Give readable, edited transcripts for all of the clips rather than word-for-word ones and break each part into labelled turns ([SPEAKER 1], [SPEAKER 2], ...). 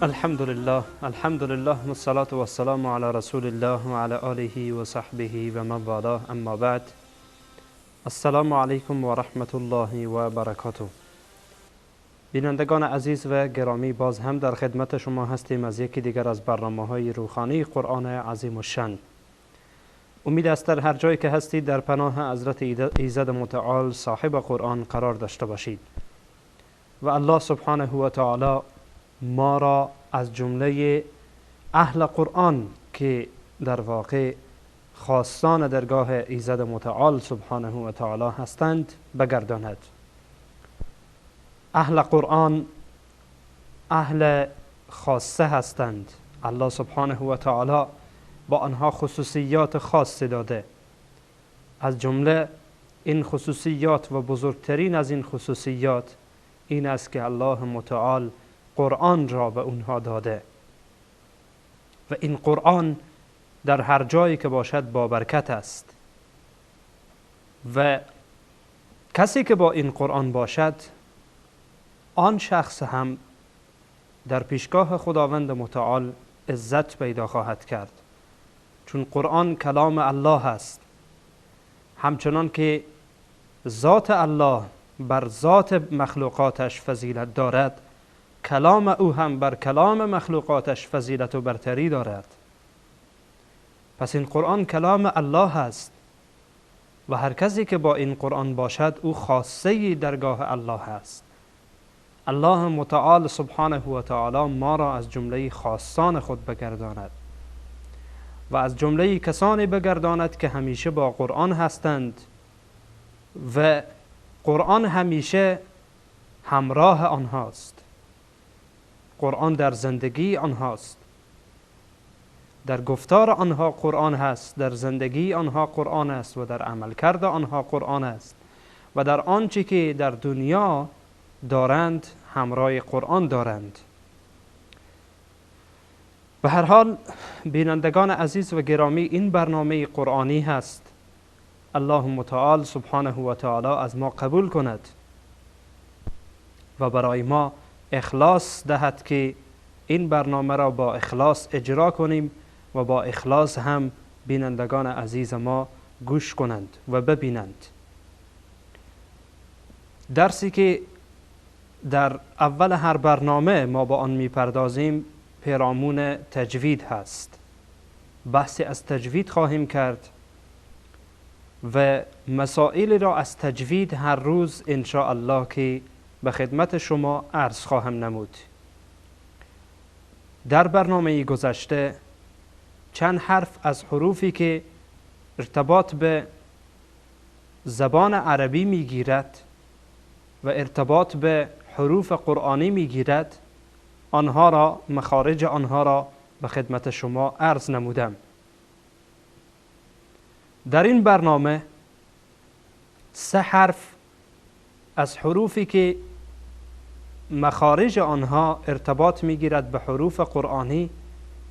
[SPEAKER 1] الحمدلله، الحمدلله والصلاة والسلام علی رسول الله و علی آله و صحبه و من والاه، اما بعد. السلام علیکم و رحمت الله و برکاته. بینندگان عزیز و گرامی، باز هم در خدمت شما هستیم از یکی دیگر از برنامه‌های روخانی قرآن عظیم الشأن. امید است در هر جایی که هستید در پناه حضرت ایزد متعال صاحب قرآن قرار داشته باشید و الله سبحانه و تعالی ما را از جمله اهل قرآن که در واقع خواستان درگاه ایزد متعال سبحانه و تعالی هستند بگرداند. اهل قرآن اهل خاصه هستند. الله سبحانه و تعالی با آنها خصوصیات خاصی داده. از جمله این خصوصیات و بزرگترین از این خصوصیات این است که الله متعال قرآن را به اونها داده و این قرآن در هر جایی که باشد با برکت است و کسی که با این قرآن باشد آن شخص هم در پیشگاه خداوند متعال عزت پیدا خواهد کرد، چون قرآن کلام الله است. همچنان که ذات الله بر ذات مخلوقاتش فضیلت دارد، کلام او هم بر کلام مخلوقاتش فضیلت و برتری دارد. پس این قرآن کلام الله است و هر کسی که با این قرآن باشد او خاصه درگاه الله است. الله متعال سبحانه و تعالی ما را از جمله خاصان خود بگرداند و از جمله کسانی بگرداند که همیشه با قرآن هستند و قرآن همیشه همراه آنهاست. قرآن در زندگی آنهاست، در گفتار آنها قرآن هست، در زندگی آنها قرآن است و در عملکرد آنها قرآن است و در آنچه که در دنیا دارند همراه قرآن دارند. به هر حال بینندگان عزیز و گرامی، این برنامه قرآنی هست. الله متعال سبحانه و تعالی از ما قبول کند و برای ما اخلاص دهد که این برنامه را با اخلاص اجرا کنیم و با اخلاص هم بینندگان عزیز ما گوش کنند و ببینند. درسی که در اول هر برنامه ما با آن میپردازیم پیرامون تجوید هست. بحثی از تجوید خواهیم کرد و مسائل را از تجوید هر روز ان شاء الله که به خدمت شما عرض خواهم نمود. در برنامه گذشته چند حرف از حروفی که ارتباط به زبان عربی میگیرد و ارتباط به حروف قرآنی میگیرد، آنها را، مخارج آنها را به خدمت شما عرض نمودم. در این برنامه سه حرف از حروفی که مخارج آنها ارتباط میگیرد به حروف قرآنی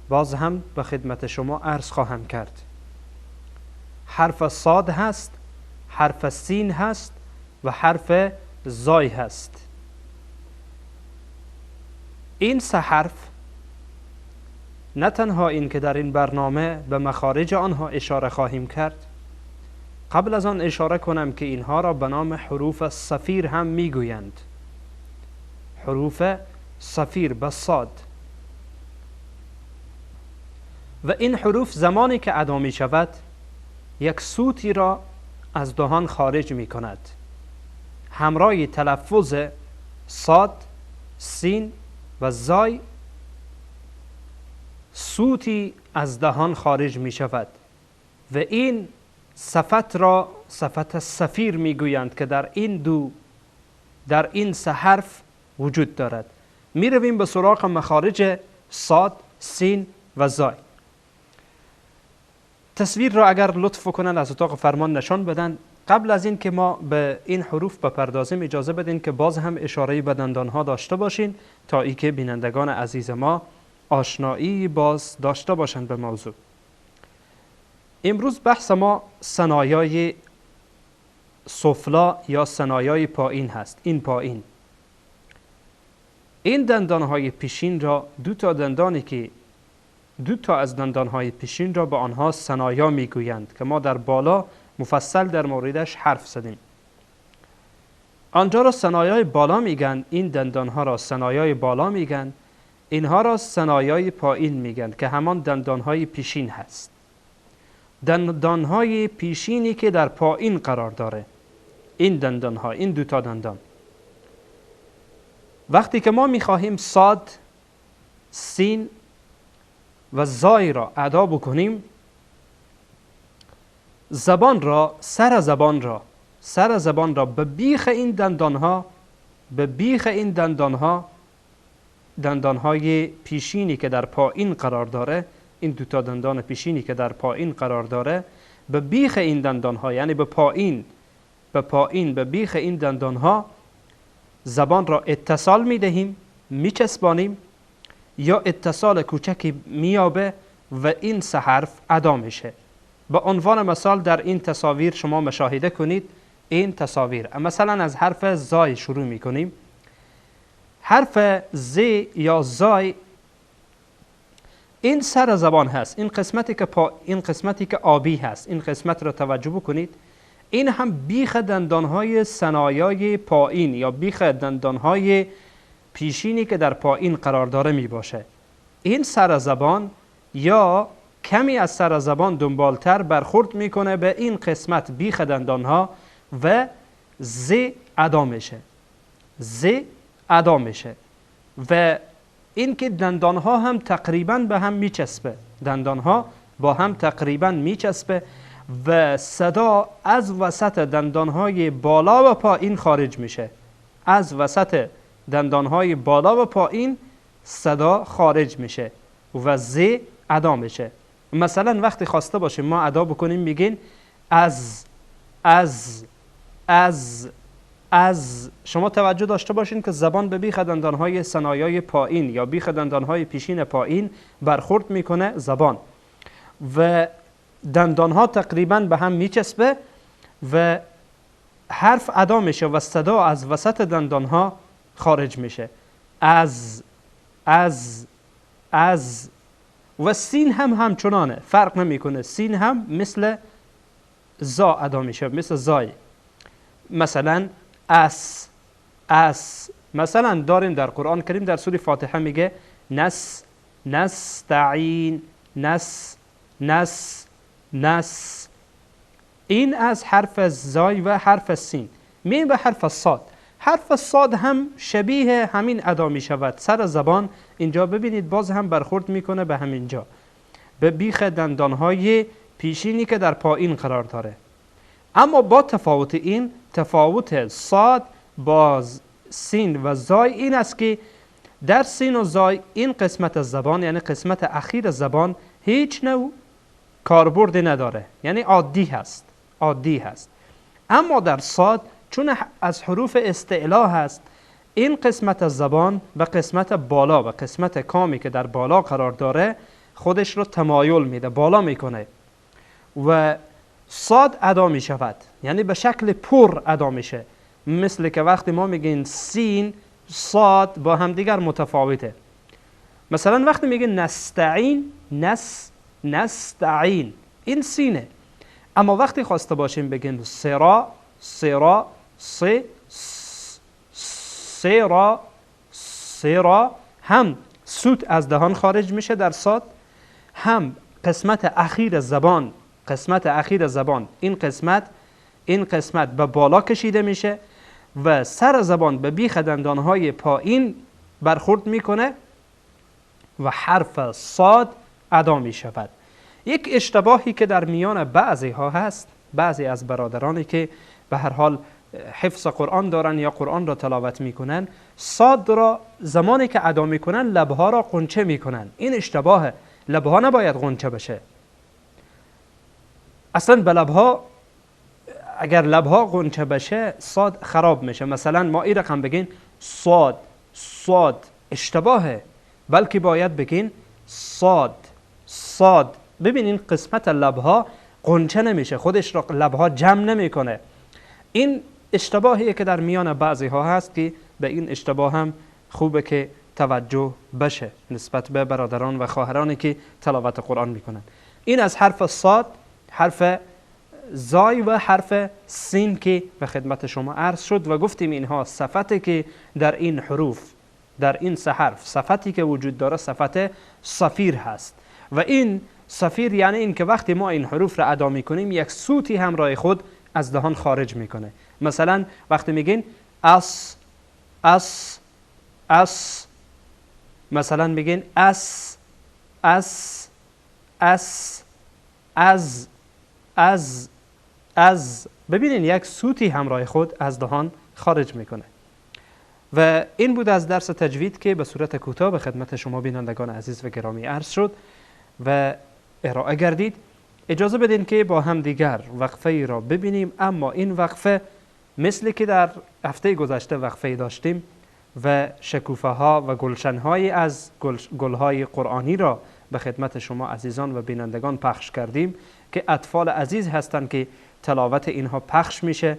[SPEAKER 1] باز هم به خدمت شما عرض خواهم کرد. حرف صاد هست، حرف سین هست و حرف زای هست. این سه حرف نه تنها این که در این برنامه به مخارج آنها اشاره خواهیم کرد، قبل از آن اشاره کنم که اینها را به نام حروف صفیر هم میگویند. حروف صفیر به صاد. و این حروف زمانی که ادا می شود یک صوتی را از دهان خارج می کند. همراه تلفظ صاد، سین و زای صوتی از دهان خارج می شود و این صفت را صفت صفیر می گویند که در این دو، در این سه حرف وجود دارد. می رویم به سراغ مخارج صاد، سین و زای. تصویر را اگر لطف کنند از اتاق فرمان نشان بدن. قبل از این که ما به این حروف بپردازیم اجازه بدین که باز هم اشاره‌ای به دندانها داشته باشین تا ای که بینندگان عزیز ما آشنایی باز داشته باشند به موضوع. امروز بحث ما ثنایای سفلا یا ثنایای پایین هست. این پایین، این دندانهای پیشین را، دو تا دندانی که دو تا از دندانهای پیشین را به آنها ثنایا میگویند که ما در بالا مفصل در موردش حرف زدیم. آنجا را ثنایای بالا میگن، این دندانها را ثنایای بالا میگن، اینها را ثنایای پایین میگن که همان دندانهای پیشین هست. دندانهای پیشینی که در پایین قرار داره، این دندانها، این دو تا دندان، وقتی که ما میخواهیم صاد، سین و زای را ادا بکنیم، زبان را، سر زبان را، سر زبان را به بیخ این دندانها، به بیخ این دندانها، دندانهای پیشینی که در پایین قرار داره، این دو تا دندان پیشینی که در پایین قرار داره، به بیخ این دندانها، یعنی به پایین، به پایین، به بیخ این دندانها زبان را اتصال می دهیم، می چسبانیم یا اتصال کوچکی میابه و این سه حرف ادا میشه. به عنوان مثال در این تصاویر شما مشاهده کنید، این تصاویر مثلا از حرف زای شروع میکنیم. حرف ز یا زای این سر زبان هست، این قسمتی که این قسمتی که آبی هست، این قسمت را توجه بکنید. این هم بیخ دندانهای ثنایای پایین یا بیخ دندانهای پیشینی که در پایین قرار داره می باشه. این سر زبان یا کمی از سر زبان دنبالتر برخورد میکنه به این قسمت بیخ دندانها و ز ادا میشه، ز ادا میشه. و این که دندانها هم تقریبا به هم میچسبه، دندانها با هم تقریبا میچسبه و صدا از وسط دندانهای بالا و پایین خارج میشه. از وسط دندانهای بالا و پایین صدا خارج میشه و ز ادا میشه. مثلا وقتی خواسته باشیم ما ادا بکنیم میگین از، از، از، از. شما توجه داشته باشین که زبان به بیخ دندانهای ثنایای پایین یا بیخ دندانهای پیشین پایین برخورد میکنه زبان و دندانها تقریبا به هم میچسبه و حرف ادا میشه و صدا از وسط دندانها خارج میشه. از، از، از. و سین هم همچنانه، فرق نمیکنه، سین هم مثل زا ادا میشه، مثل زای. مثلا اس، اس. مثلا داریم در قرآن کریم در سوره فاتحه میگه نس، نستعین، نس، نس، نس. این از حرف زای و حرف سین. میم به حرف صاد. حرف صاد هم شبیه همین ادا می شود. سر زبان اینجا ببینید باز هم برخورد میکنه به همینجا، به بیخ دندانهای پیشینی که در پایین قرار داره. اما با تفاوت این، تفاوت صاد با سین و زای این است که در سین و زای این قسمت زبان، یعنی قسمت اخیر زبان، هیچ نوع کاربردی نداره، یعنی عادی هست، عادی هست. اما در صاد چون از حروف استعلا هست، این قسمت از زبان به قسمت بالا، به قسمت کامی که در بالا قرار داره، خودش رو تمایل میده، بالا میکنه و صاد ادا میشود، یعنی به شکل پر ادا میشه. مثل که وقتی ما میگیم سین صاد با همدیگر متفاوته. مثلا وقتی میگیم نستعین، نس، نستعین، این سینه. اما وقتی خواسته باشیم بگیم سرا، سرا، س، سرا، سرا، هم سوت از دهان خارج میشه در صاد، هم قسمت اخیر زبان، قسمت اخیر زبان، این قسمت، این قسمت به بالا کشیده میشه و سر زبان به بیخ دندانهای پایین برخورد میکنه و حرف صاد ادا میشود. یک اشتباهی که در میان بعضی ها هست، بعضی از برادرانی که به هر حال حفظ قرآن دارن یا قرآن را تلاوت میکنن، صاد را زمانی که ادا میکنن لبها را قنچه میکنن. این اشتباهه. لبها نباید قنچه بشه. اصلا به لبها، اگر لبها قنچه بشه صاد خراب میشه. مثلا ما این رقم بگین صاد، صاد، اشتباهه، بلکه باید بگین صاد، صاد. ببینین قسمت لبها قنچه نمیشه، خودش را لبها جمع نمیکنه. این اشتباهیه که در میان بعضی ها هست که به این اشتباه هم خوبه که توجه بشه نسبت به برادران و خواهرانی که تلاوت قرآن میکنن. این از حرف صاد، حرف زای و حرف سین که به خدمت شما عرض شد و گفتیم اینها صفتی که در این حروف، در این سه حرف صفتی که وجود داره صفت صفیر هست و این صفیر یعنی این که وقتی ما این حروف را ادا میکنیم یک صوتی همراه خود از دهان خارج میکنه. مثلا وقتی میگین اس اس اس، مثلا میگین اس اس اس از از از، ببینین یک صوتی همراه خود از دهان خارج میکنه. و این بود از درس تجوید که به صورت کوتاه به خدمت شما بینندگان عزیز و گرامی عرض شد و ارائه گردید. اجازه بدین که با هم دیگر وقفه ای را ببینیم، اما این وقفه مثل که در هفته گذشته وقفه داشتیم و شکوفه ها و گلشن های از گل های قرآنی را به خدمت شما عزیزان و بینندگان پخش کردیم که اطفال عزیز هستند که تلاوت اینها پخش میشه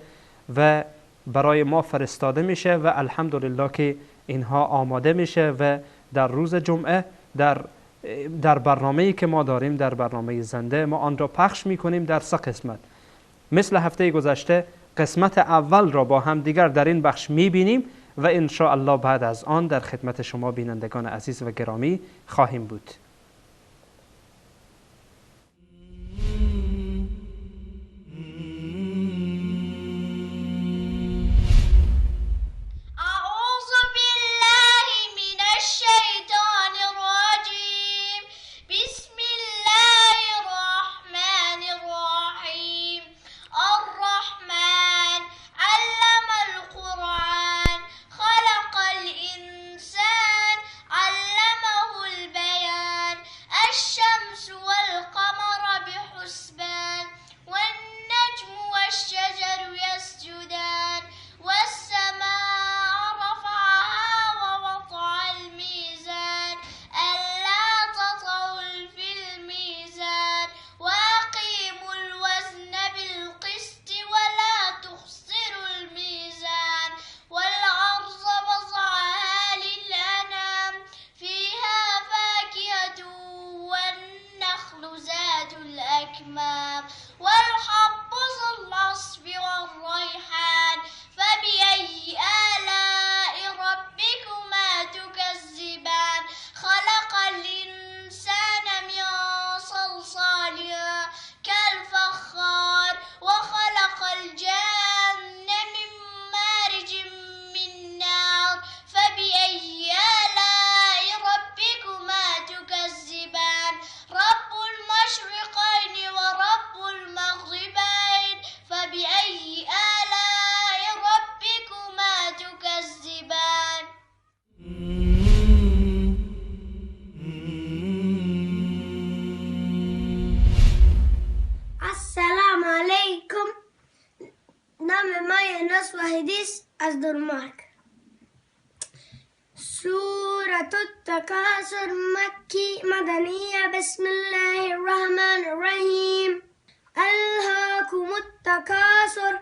[SPEAKER 1] و برای ما فرستاده میشه و الحمدلله که اینها آماده میشه و در روز جمعه در برنامه‌ای که ما داریم، در برنامه زنده ما آن را پخش میکنیم در سه قسمت. مثل هفته گذشته قسمت اول را با هم دیگر در این بخش میبینیم و ان شاء الله بعد از آن در خدمت شما بینندگان عزیز و گرامی خواهیم بود.
[SPEAKER 2] از دنمارک. سورة التكاثر مكي مدنية. بسم الله الرحمن الرحيم. ألهاكم التكاثر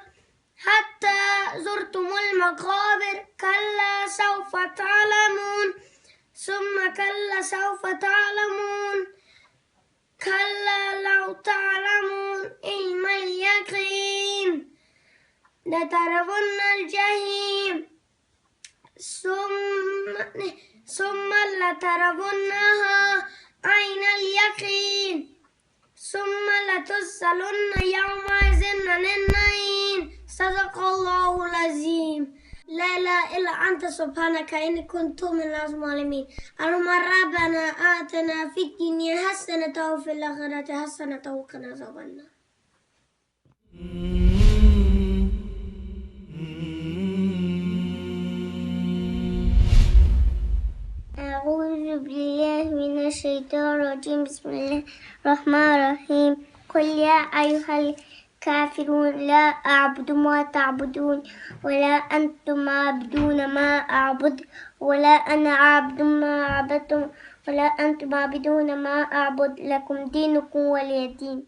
[SPEAKER 2] حتى زرتم المقابر. كلا سوف تعلمون ثم كلا سوف تعلمون. كلا لو تعلمون علم اليقين لترون الجحيم ثم لترونها عين اليقين ثم لتسألن يومئذ عن النعيم. صدق الله العظيم. لا إله إلا أنت سبحانك إني كنت من الظالمين. اللهم ربنا آتنا في الدنيا حسنة وفي الآخرة حسنة وقنا عذاب النار.
[SPEAKER 3] أعوذ بالله من الشيطان الرجيم. بسم الله الرحمن الرحيم. قل يا أيها الكافرون لا أعبد ما تعبدون ولا أنتم عابدون ما أعبد ولا أنا عابد ما عبدتم ولا أنتم عابدون ما أعبد لكم دينكم ولي دين.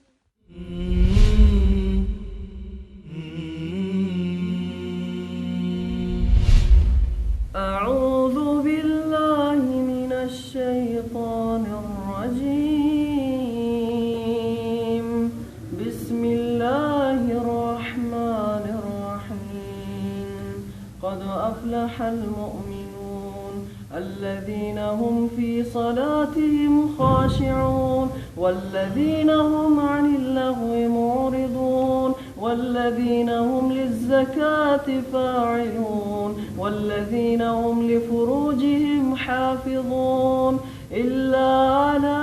[SPEAKER 4] قد أفلح المؤمنون الذين هم في صلاتهم خاشعون والذين هم عن اللغو معرضون والذين هم للزكاة فاعلون والذين هم لفروجهم حافظون إلا على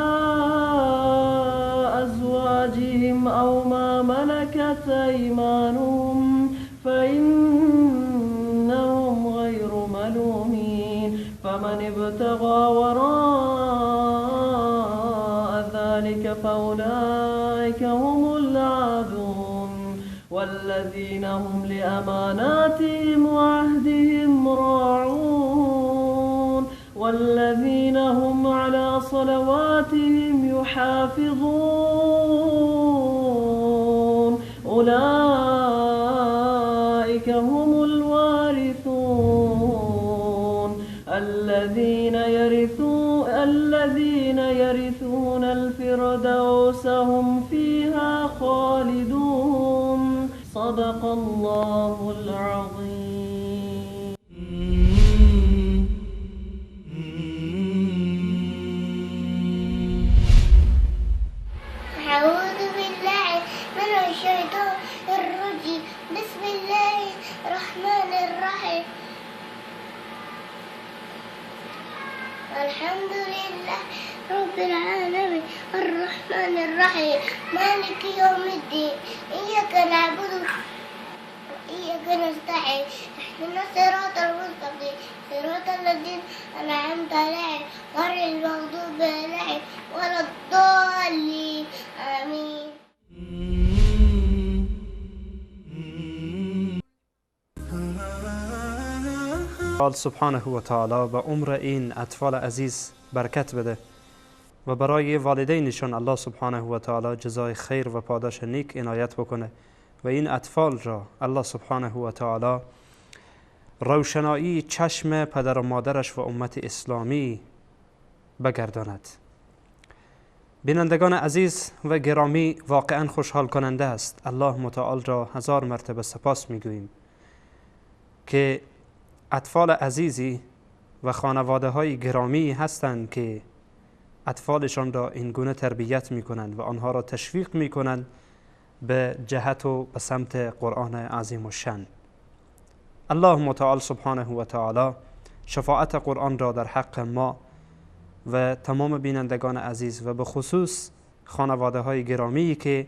[SPEAKER 4] أزواجهم أو ما ملكت أيمانهم فإنهم غير ملومين فمن ابتغى وراء ذلك فأولئك هم العادون والذين هم لأماناتهم وعهدهم راعون والذين هم على صلواتهم يحافظون أولئك هم الوارثون الذين يرثون الفردوس هم فيها خالدون. صدق الله العظيم.
[SPEAKER 3] أعوذ بالله من الشيطان الرجيم. بسم الله الرحمن الرحيم. الحمد لله رب العالمين الرحمن الرحيم مالك يوم الدين إياك نعبد وإياك نستعين اهدنا الصراط المستقيم صراط الذين أنعمت عليهم غير المغضوب عليهم ولا الضالين آمين.
[SPEAKER 1] سبحانه و تعالی به عمر این اطفال عزیز برکت بده و برای والدینشان الله سبحانه و تعالی جزای خیر و پاداش نیک عنایت بکنه و این اطفال را الله سبحانه و تعالی روشنایی چشم پدر و مادرش و امت اسلامی بگرداند. بینندگان عزیز و گرامی، واقعا خوشحال کننده است. الله متعال را هزار مرتبه سپاس میگوییم که اطفال عزیزی و خانواده های گرامی هستند که اطفالشان را این گونه تربیت می کنند و آنها را تشویق می کنند به جهت و به سمت قرآن عظیم الشأن. الله متعال سبحانه و تعالی شفاعت قرآن را در حق ما و تمام بینندگان عزیز و به خصوص خانواده های گرامی که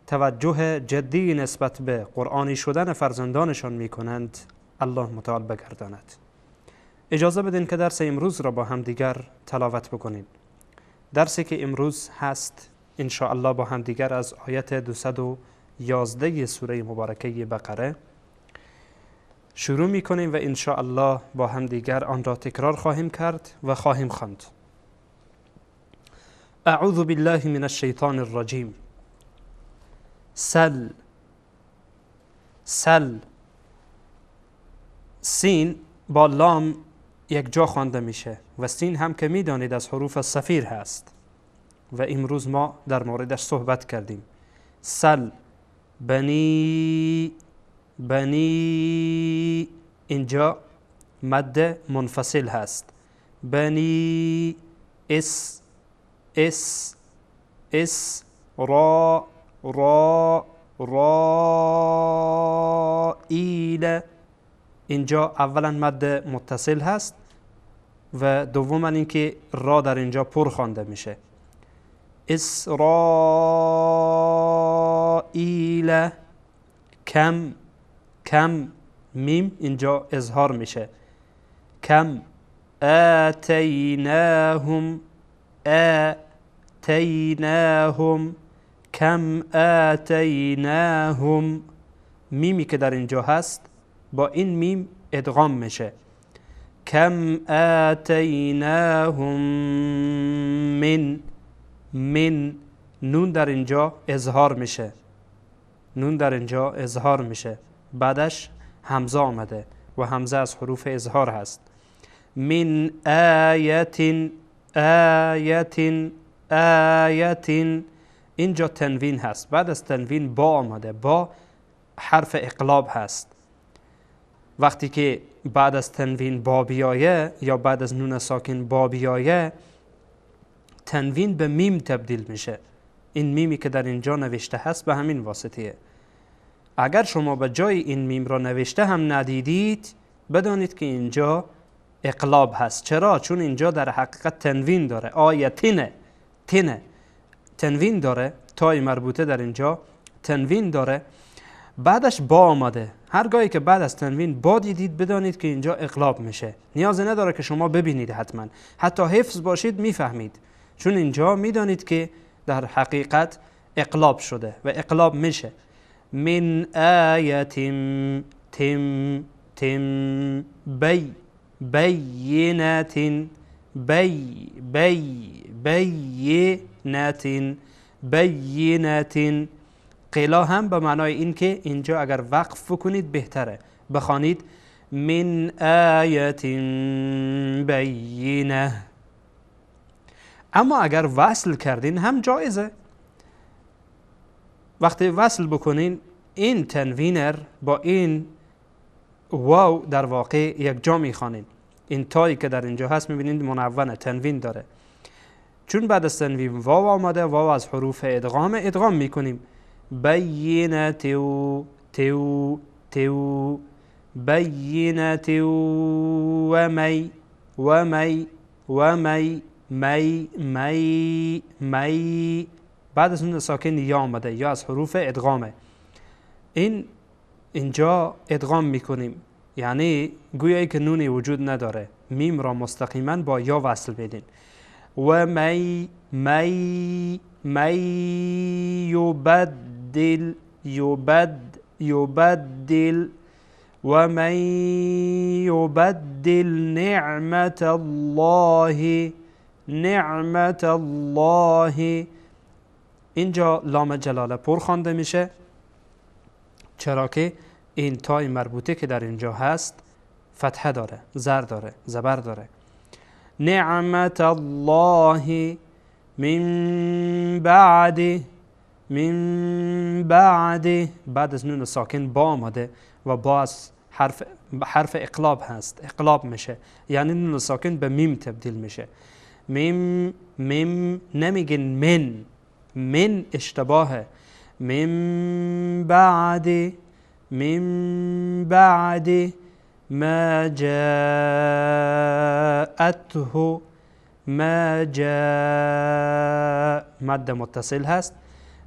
[SPEAKER 1] توجه جدی نسبت به قرآنی شدن فرزندانشان می کنند الله متعال بگرداند. اجازه بدین که درس امروز را با هم دیگر تلاوت بکنیم. درسی که امروز هست انشاءالله با هم دیگر از آیت 211 سوره مبارکه بقره شروع میکنیم و انشاءالله با هم دیگر آن را تکرار خواهیم کرد و خواهیم خواند. اعوذ بالله من الشیطان الرجیم. سل سل، سین با لام یک جا خوانده میشه و سین هم که میدانید از حروف صفیر هست و امروز ما در موردش صحبت کردیم. سل بنی بنی، اینجا مد منفصل هست. بنی اس اس اس را را را ایل، اینجا اولا مد متصل هست و دوما اینکه را در اینجا پر خوانده میشه. اسرائیل کم کم، میم اینجا اظهار میشه. کم آتیناهم آتیناهم، کم آتیناهم، میمی که در اینجا هست با این میم ادغام میشه. کم آتیناهم من من، نون در اینجا اظهار میشه، نون در اینجا اظهار میشه، بعدش همزه آمده و همزه از حروف اظهار هست. من آیت آیت آیت، اینجا تنوین هست، بعد از تنوین با آمده، با حرف اقلاب هست. وقتی که بعد از تنوین با بیایه یا بعد از نون ساکن با بیایه، تنوین به میم تبدیل میشه. این میمی که در اینجا نوشته هست به همین واسطه. اگر شما به جای این میم را نوشته هم ندیدید، بدانید که اینجا اقلاب هست. چرا؟ چون اینجا در حقیقت تنوین داره. آیه تینه، تینه تنوین داره، تای مربوطه در اینجا تنوین داره، بعدش با آمده. هر گاهی که بعد از تنوین با دیدید، بدانید که اینجا اقلاب میشه. نیاز نداره که شما ببینید حتما، حتی حفظ باشید میفهمید، چون اینجا میدانید که در حقیقت اقلاب شده و اقلاب میشه. من آیة تم تم بی بینة بی بی بینة بینة. قلا هم به معنای این که اینجا اگر وقف بکنید بهتره، بخوانید من آیة بینة. اما اگر وصل کردین هم جایزه. وقتی وصل بکنین این تنوینر با این واو در واقع یک جا میخوانین. این تایی که در اینجا هست میبینید منونه، تنوین داره. چون بعد از تنوین واو آمده، واو از حروف ادغام، ادغام میکنیم. بینة تو تو بینة و می و می و می می می می. بعد از اون ساکن یا آمده، یا از حروف ادغامه. این اینجا ادغام میکنیم، یعنی گویایی که نونی وجود نداره، میم را مستقیما با یا وصل بدین. و می می می یبدل یبد یبدل و من یبدل نعمت الله نعمت الله. اینجا لام جلاله پر خوانده میشه، چرا که این تای مربوطه که در اینجا هست فتحه داره، زر داره، زبر داره. نعمت الله من بعد من بعد، بعد از نون ساکن با آمده و با از حرف اقلاب هست، اقلاب میشه، یعنی نون ساکن به میم تبدیل میشه. میم میم نمیگن من، من اشتباهه. من بعد من بعد ما جاءته ما جاء، مد متصل هست،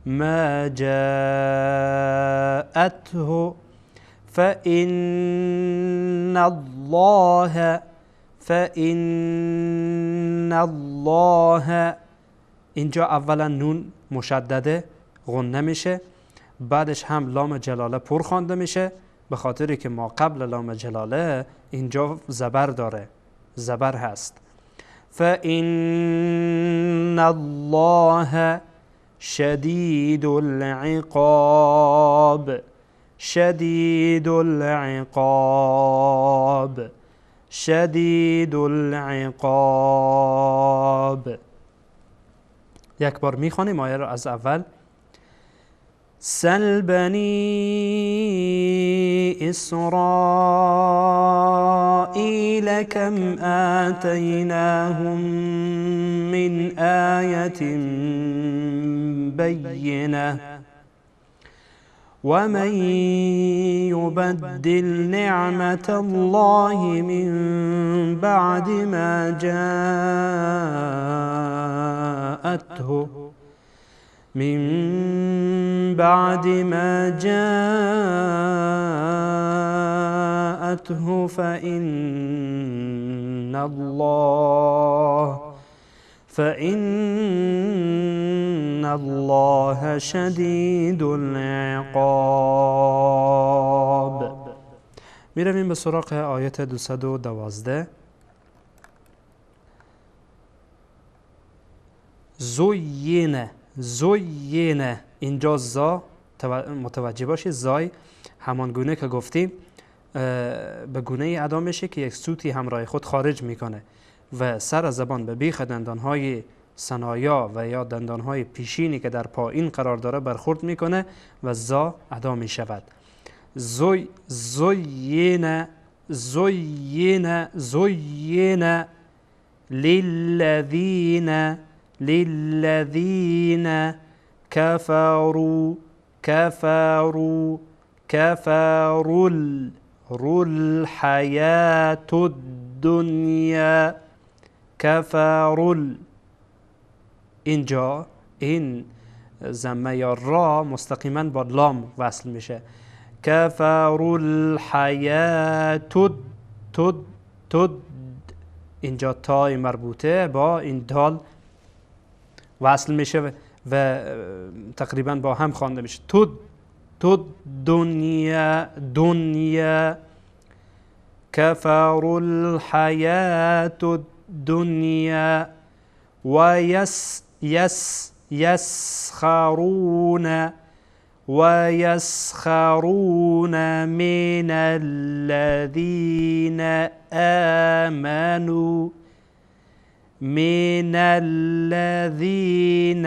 [SPEAKER 1] ما جاءته فإن الله فإن الله. اینجا اولا نون مشدده غنه میشه، بعدش هم لام جلاله پر خوانده میشه، به خاطری که ما قبل لام جلاله اینجا زبر داره، زبر هست. فإن الله شدید العقاب شدید العقاب شدید العقاب. یک بار میخوانیم آیه را از اول. سل بنی إسرائيل كم آتيناهم من آية بينة ومن يبدل نعمة الله من بعد ما جاءته من بعد ما جاءته فإن الله شدید العقاب. میرویم به سراغ آیت 212. زینه زینه، اینجا زا متوجه باشید، زای همان گونه که گفتیم به گونه ای ادا میشه که یک صوتی همراه خود خارج میکنه و سر زبان به بیخ دندانهای ثنایا و یا دندانهای پیشینی که در پایین قرار داره برخورد میکنه و زا ادا میشود. زوی زینه زین زین للذین للذین كفروا كفروا كفروا الحياة الدنيا كفروا. اینجا این ضمه یا را مستقیما با لام وصل میشه. كفروا الحياة تد تد، اینجا تای مربوطه با این دال وصل میشه و تقریبا با هم خوانده میشه. تد تد دنیا دنیا كفروا الحياة الدنيا ويس يس يسخرون ويسخرون من الذين آمنوا من الذين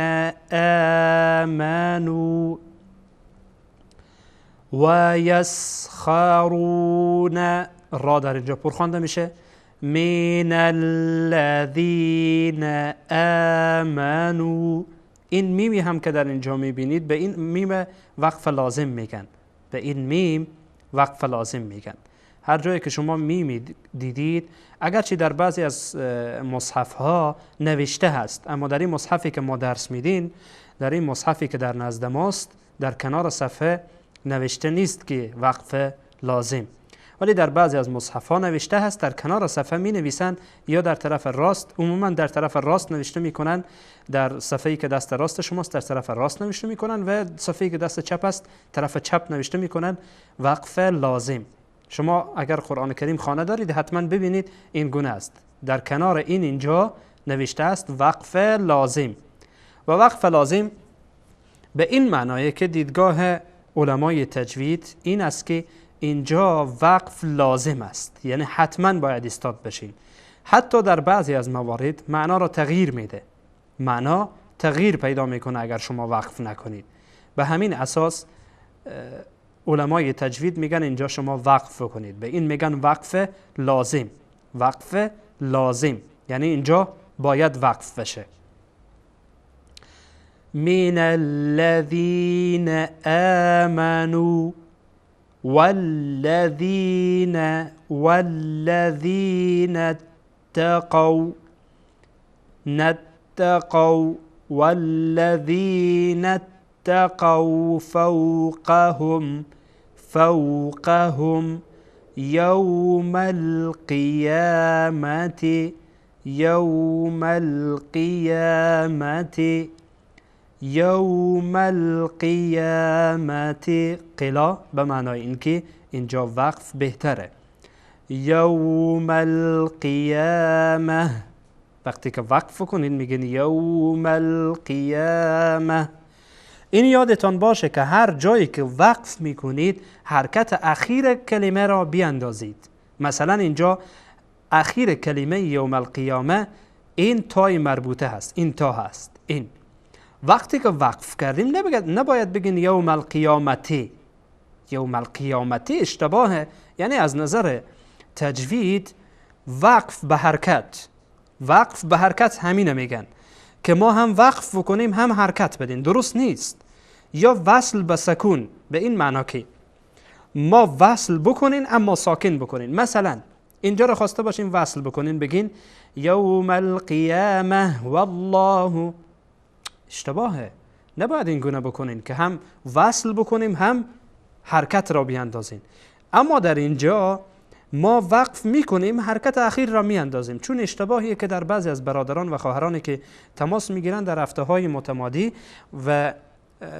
[SPEAKER 1] آمنوا ويسخرون، را در اینجا پر خوانده میشه، من الذین آمنوا. این میمی هم که در اینجا میبینید به این میم وقف لازم میگن، به این میم وقف لازم میگن. هر جایی که شما میمی دیدید، اگرچه در بعضی از مصحف ها نوشته هست، اما در این مصحفی که ما درس میدین، در این مصحفی که در نزد ماست، در کنار صفحه نوشته نیست که وقف لازم، ولی در بعضی از مصحف ها نوشته هست، در کنار صفحه می نویسن یا در طرف راست، عموما در طرف راست نوشته میکنن، در صفحه‌ای که دست راست شماست در طرف راست نوشته میکنن و صفحه‌ای که دست چپ است طرف چپ نوشته میکنن وقف لازم. شما اگر قرآن کریم خانه دارید حتما ببینید این گونه است، در کنار این اینجا نوشته است وقف لازم. و وقف لازم به این معنایه که دیدگاه علمای تجوید این است که اینجا وقف لازم است، یعنی حتما باید ایستاد بشین. حتی در بعضی از موارد معنا را تغییر میده، معنا تغییر پیدا میکنه اگر شما وقف نکنید. به همین اساس علمای تجوید میگن اینجا شما وقف کنید، به این میگن وقف لازم. وقف لازم یعنی اینجا باید وقف بشه. من الذین آمنوا والذین والذین اتقوا نتقوا والذین اتقوا فوقهم فوقهم یوم القیامة یوم القیامة یوم القیامة. قلا به معنای اینکه اینجا وقف بهتره. یوم القیامه، وقتی که وقف کنید میگن یوم القیامه. این یادتان باشه که هر جایی که وقف میکنید حرکت اخیر کلمه را بیاندازید. مثلا اینجا اخیر کلمه یوم القیامه این تای مربوطه هست، این تا هست. این وقتی که وقف کردیم نباید بگین یوم القیامتی. یوم القیامتی اشتباهه، یعنی از نظر تجوید وقف به حرکت، وقف به حرکت همینه میگن که ما هم وقف بکنیم هم حرکت بدیم، درست نیست. یا وصل به سکون، به این معنا که ما وصل بکنین اما ساکن بکنین. مثلا اینجا رو خواسته باشیم وصل بکنین بگین یوم القیامه والله، اشتباهه. نباید این گونه بکنین که هم وصل بکنیم هم حرکت را بیاندازیم. اما در اینجا ما وقف میکنیم حرکت اخیر را میاندازیم، چون اشتباهیه که در بعضی از برادران و خواهرانی که تماس میگیرن در هفته های متمادی و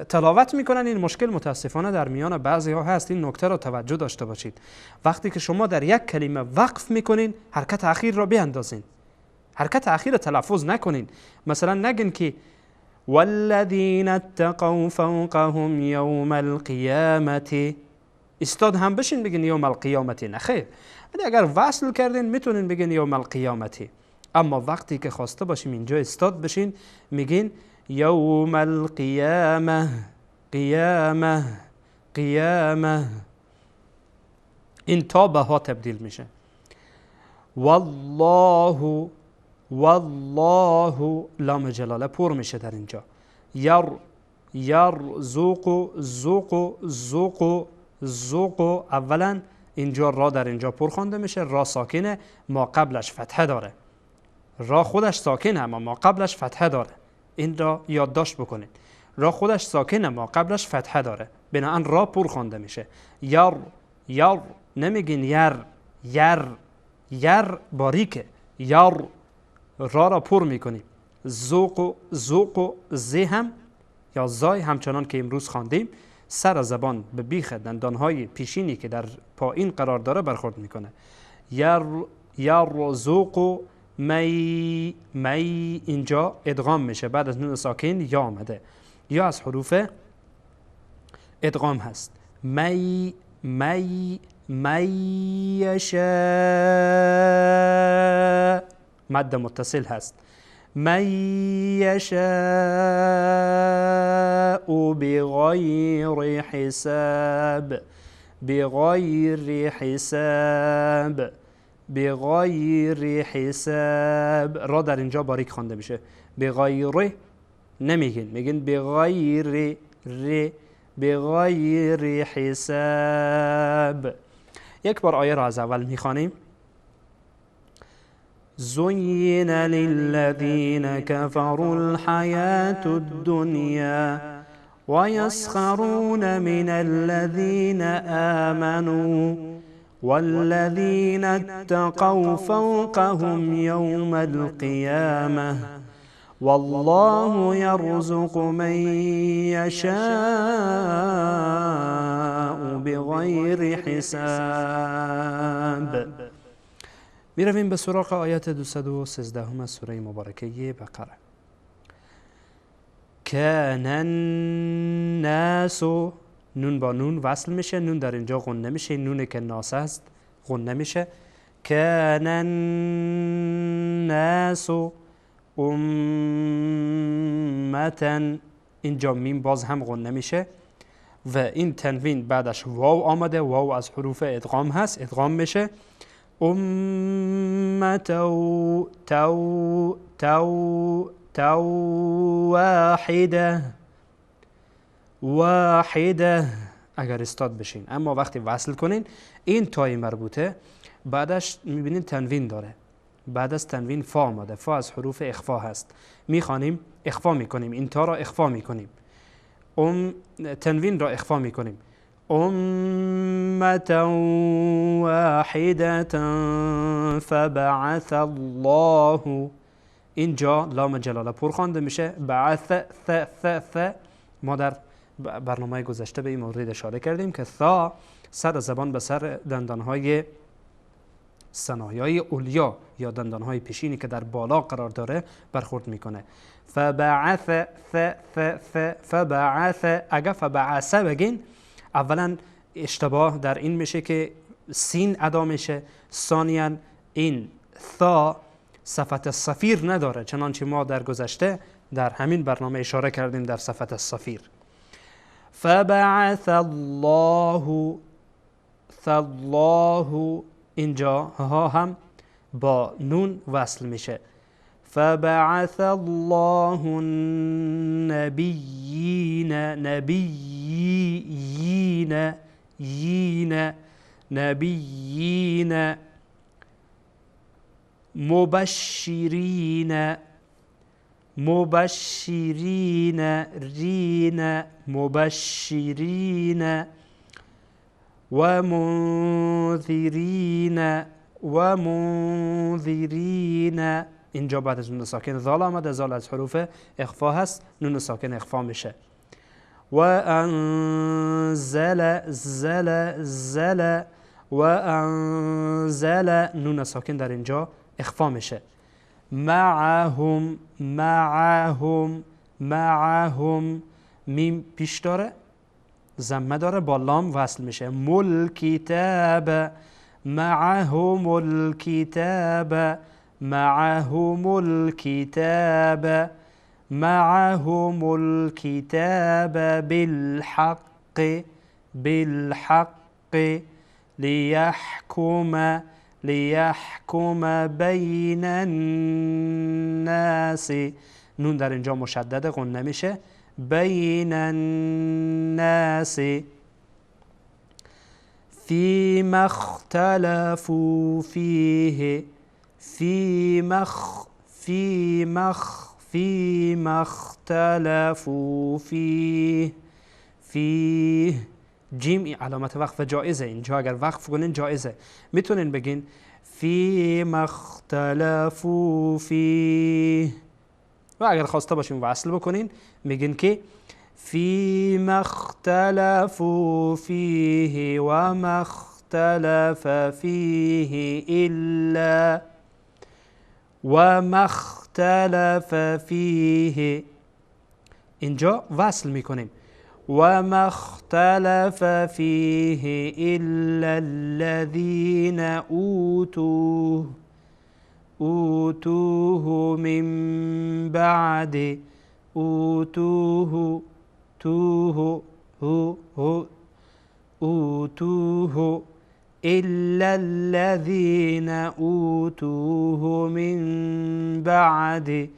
[SPEAKER 1] تلاوت میکنن، این مشکل متاسفانه در میان بعضی ها هست. این نکته را توجه داشته باشید. وقتی که شما در یک کلمه وقف میکنین حرکت اخیر را بیاندازین، حرکت اخیر را تلفظ نکنین. مثلا نگین که والذین اتقوا فوقهم یوم القیامة، استاد هم بشین بگین یوم القیامتی، نه خیر. اگر وصل کردین میتونین بگین یوم القیامتی، اما وقتی که خواسته باشیم اینجا استاد بشین میگین یوم القیامه، قیامه، قیامه. این تا به ها تبدیل میشه. والله، والله، لام جلاله پر میشه در اینجا. یر، یرزق، زق، زق، زق. اولا اینجا را در اینجا پر خوانده میشه، را ساکنه، ما قبلش فتحه داره. را خودش ساکنه اما ما قبلش فتحه داره. این را یادداشت بکنید. را خودش ساکنه، ما قبلش فتحه داره، بنابراین را پر خوانده میشه. یر، یر، نمیگین یر، یر، یر باریکه. یر، را را پر میکنیم. ذوق، ذوق، ز هم یا زای همچنان که امروز خواندیم سر زبان به بیخ دندانهای پیشینی که در پایین قرار داره برخورد میکنه. یر، یرزق، می، می اینجا ادغام میشه، بعد از نون ساکن یا آمده، یا از حروف ادغام هست. می، می، می یشاء، مد متصل هست. من یشاء بغیر حساب، بغیر حساب، بغیر حساب. را در اینجا باریک خوانده میشه. بغیر نمیگین، میگین بغیر ر، بغیر حساب. یک بار آیه را از اول میخوانیم. زين للذين كفروا الحياة الدنيا ويسخرون من الذين آمنوا والذين اتقوا فوقهم يوم القيامة والله يرزق من يشاء بغير حساب. میرویم به سراغ آیت 213 سوره مبارکه بقره. کان الناس، نون با نون وصل میشه، نون در اینجا غنه میشه، نون که ناس است غنه میشه. کان الناس امة، اینجا میم باز هم غنه میشه و این تنوین بعدش واو آمده، واو از حروف ادغام هست، ادغام میشه. امة تو تو تو واحده، واحده اگر استاد بشین. اما وقتی وصل کنین این تای مربوطه بعدش میبینین تنوین داره، بعد از تنوین فا آمده، فا از حروف اخفا هست، میخوانیم اخفا میکنیم، این تا را اخفا میکنیم، تنوین را اخفا میکنیم. امة واحدة فبعث الله، اینجا لام جلاله پر خوانده میشه. بعث ث ث ث، ما در برنامه گذشته به این مورد اشاره کردیم که ثا سر زبان به سر دندانهای ثنایای علیا یا دندانهای پیشینی که در بالا قرار داره برخورد میکنه. فبعث ث ث ث فبعث، اگه فبعث بگین اولا اشتباه در این میشه که سین ادا میشه، ثانیا این ثا صفت صفیر نداره، چنانچه ما در گذشته در همین برنامه اشاره کردیم در صفت صفیر. فبعث الله، الله اینجا ها هم با نون وصل میشه. فبعث الله النبیین، نبیین، یین، نبیین، مبشرین، مبشرین، رین، مبشرین، ومنذرین، ومنذرین. اینجا بعد از نون ساکن ذال آمده، ذال از حروف اخفا هست، نون ساکن اخفا میشه. وانزل، زل، زل، وانزل، نون ساکن در اینجا اخفا میشه. معهم، معهم، معهم، میم پیش داره، ضمه داره، با لام وصل میشه. مل کتاب، معهم الکتاب، معهم الکتاب، معهم الکتاب بالحق، بالحق، لیحکم، لیحکم بین الناس. نون در اینجا مشدد غنه میشه. بین الناس فيما اختلفوا فيه، فيما فيما فيما اختلفوا فيه. فيه جیم علامت وقف جایزه، اینجا اگر وقف کنین جایزه. میتونین بگین فيما اختلفوا فيه، و اگر خواسته باشین وصل بکنین میگین که فيما اختلفوا فيه وما اختلف فيه إلا، وما اختلف فيه. اینجا وصل میکنیم. وما اختلف فيه إلا الذين أوتوه، أوتوه من بعد، أوتوه توه هو هو أوتوه إلا الذين أوتوه من بعد،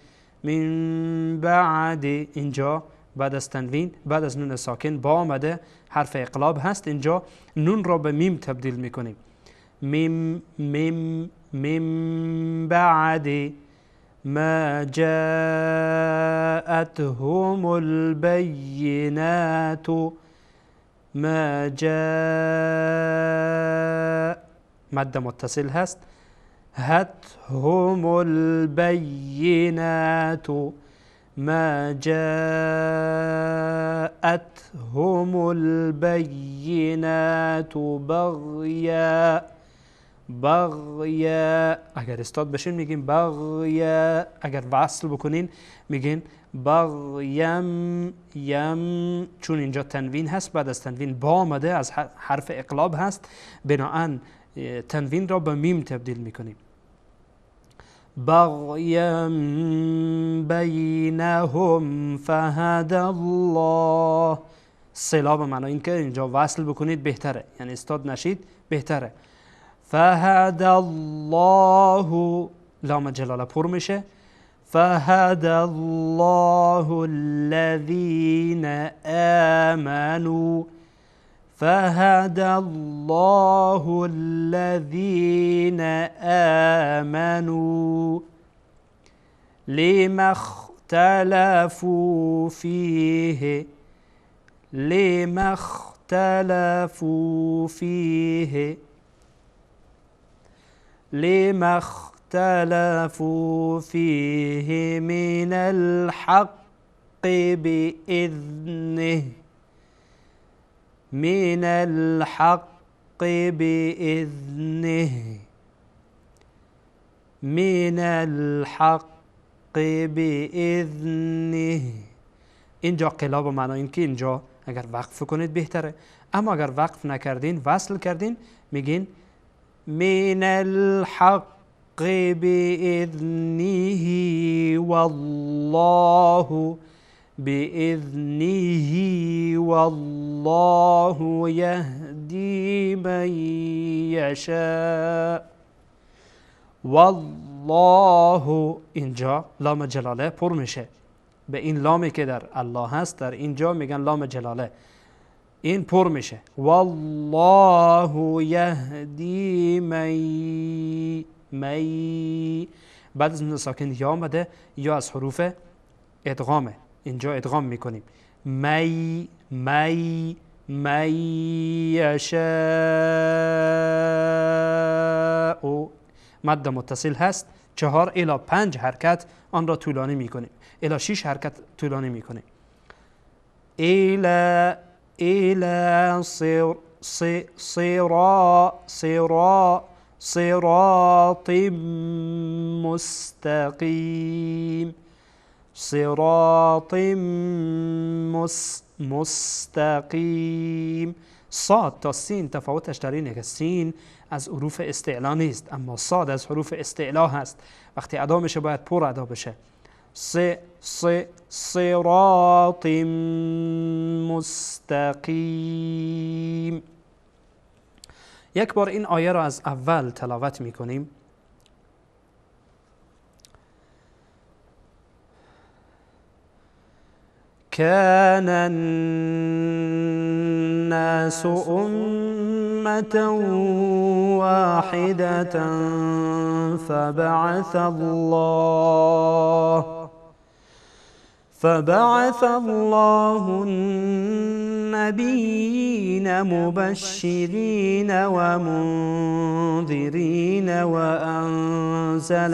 [SPEAKER 1] من بعد. اینجا بعد از تنوین، بعد از نون ساکن با آمده، حرف اقلاب هست. اینجا نون را به میم تبدیل میکنیم. میم میم من بعد ما جاءتهم البينات، ما جاء مادة متصل هست، هتهم البينات، ما جاءتهم البينات بغيا، بغیا. اگر استاد بشین میگیم بغیا، اگر وصل بکنین میگین بغیم یم، چون اینجا تنوین هست، بعد از تنوین با آمده، از حرف اقلاب هست، بناهن تنوین را به میم تبدیل میکنیم. بغیم بینهم فهد الله. صلا به معنای اینکه اینجا وصل بکنید بهتره، یعنی استاد نشید بهتره. فهد الله، لام جلاله پر میشه. فهد الله الذين آمنوا، فهد الله الذين آمنوا لما اختلفوا فيه، لما اختلفوا فيه، لما اختلفوا فيه من الحق بإذنه، من الحق بإذنه، من الحق بإذنه. اینجا قلاب معنی این که اینجا اگر وقف کنید بهتره، اما اگر وقف نکردین وصل کردین میگین من الحق بإذنه والله، بإذنه والله يهدي من يشاء. والله اینجا لام جلاله پر میشه، به این لامی که در الله هست در اینجا میگن لام جلاله، این پر میشه. والله یهدی من، می بعد از نون ساکن یا آمده، یا از حروف ادغامه، اینجا ادغام میکنیم. می می می یشاء، مد متصل هست، 4 الی 5 حرکت آن را طولانی میکنیم، الی 6 حرکت طولانی میکنیم. الی الی صر صرا صرا صراط مستقیم، صراط مستقیم. صاد تا سین تفاوتش در اینه که سین از حروف استعلا نیست، اما صاد از حروف استعلا هست. وقتی ادا میشه باید پر ادا بشه. ص ص صراط مستقیم. یک بار این آیه را از اول تلاوت میکنیم. كان الناس أمة واحدة فبعث الله النبيين مبشرين ومنذرين وأنزل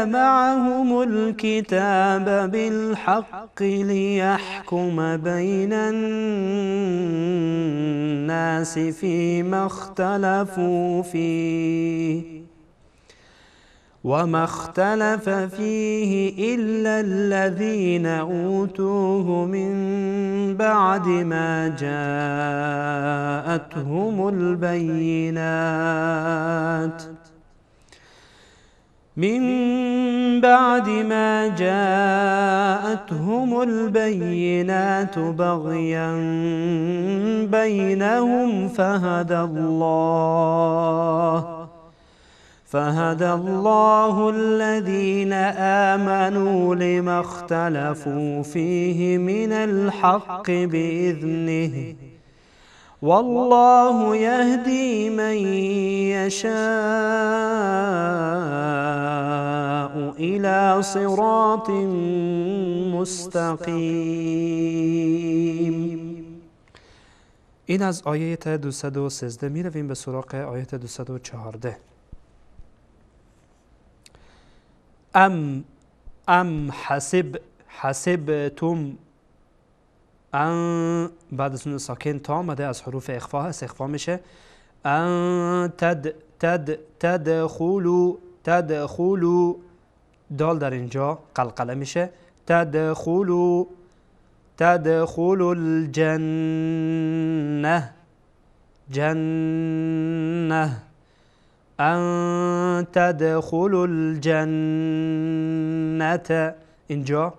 [SPEAKER 1] معهم الكتاب بالحق ليحكم بين الناس فيما اختلفوا فيه وما اختلف فيه إلا الذين أوتوه من بعد ما جاءتهم البينات بغيا بينهم فهدى الله الذين آمنوا لما اختلفوا فيه من الحق بإذنه والله يهدي من يشاء إلى صراط مستقیم. این از آیه 213 می رویم به سراغ آیه 214. ام حسبتم ان، بعد از اون ساکن تا آمده از حروف اخفا هست، اخفا میشه. ان تد تد تدخلو تدخلو، دال در اینجا قلقله میشه. تدخلو تدخلو الجنه جنه، ان تدخلوا الجنه، اینجا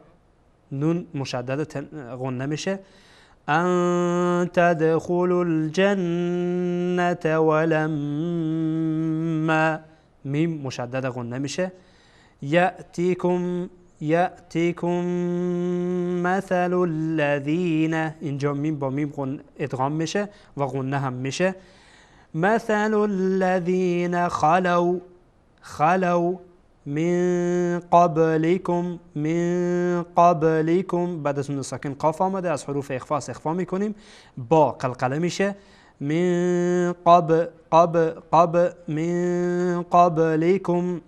[SPEAKER 1] نون مشدد غنه میشه. ان تدخلوا الجنة ولما، میم مشدد غنه میشه. یأتیکم یأتیکم مثل الذین، اینجا میم با میم ادغام میشه و غنه هم میشه. مثل الذین خلو خلو من قبلكم من قبلكم، بعد از اون ساکن قاف آمده، از حروف اخفا اخفا میکنیم، با قلقله میشه. من قب قب قب من قبلكم،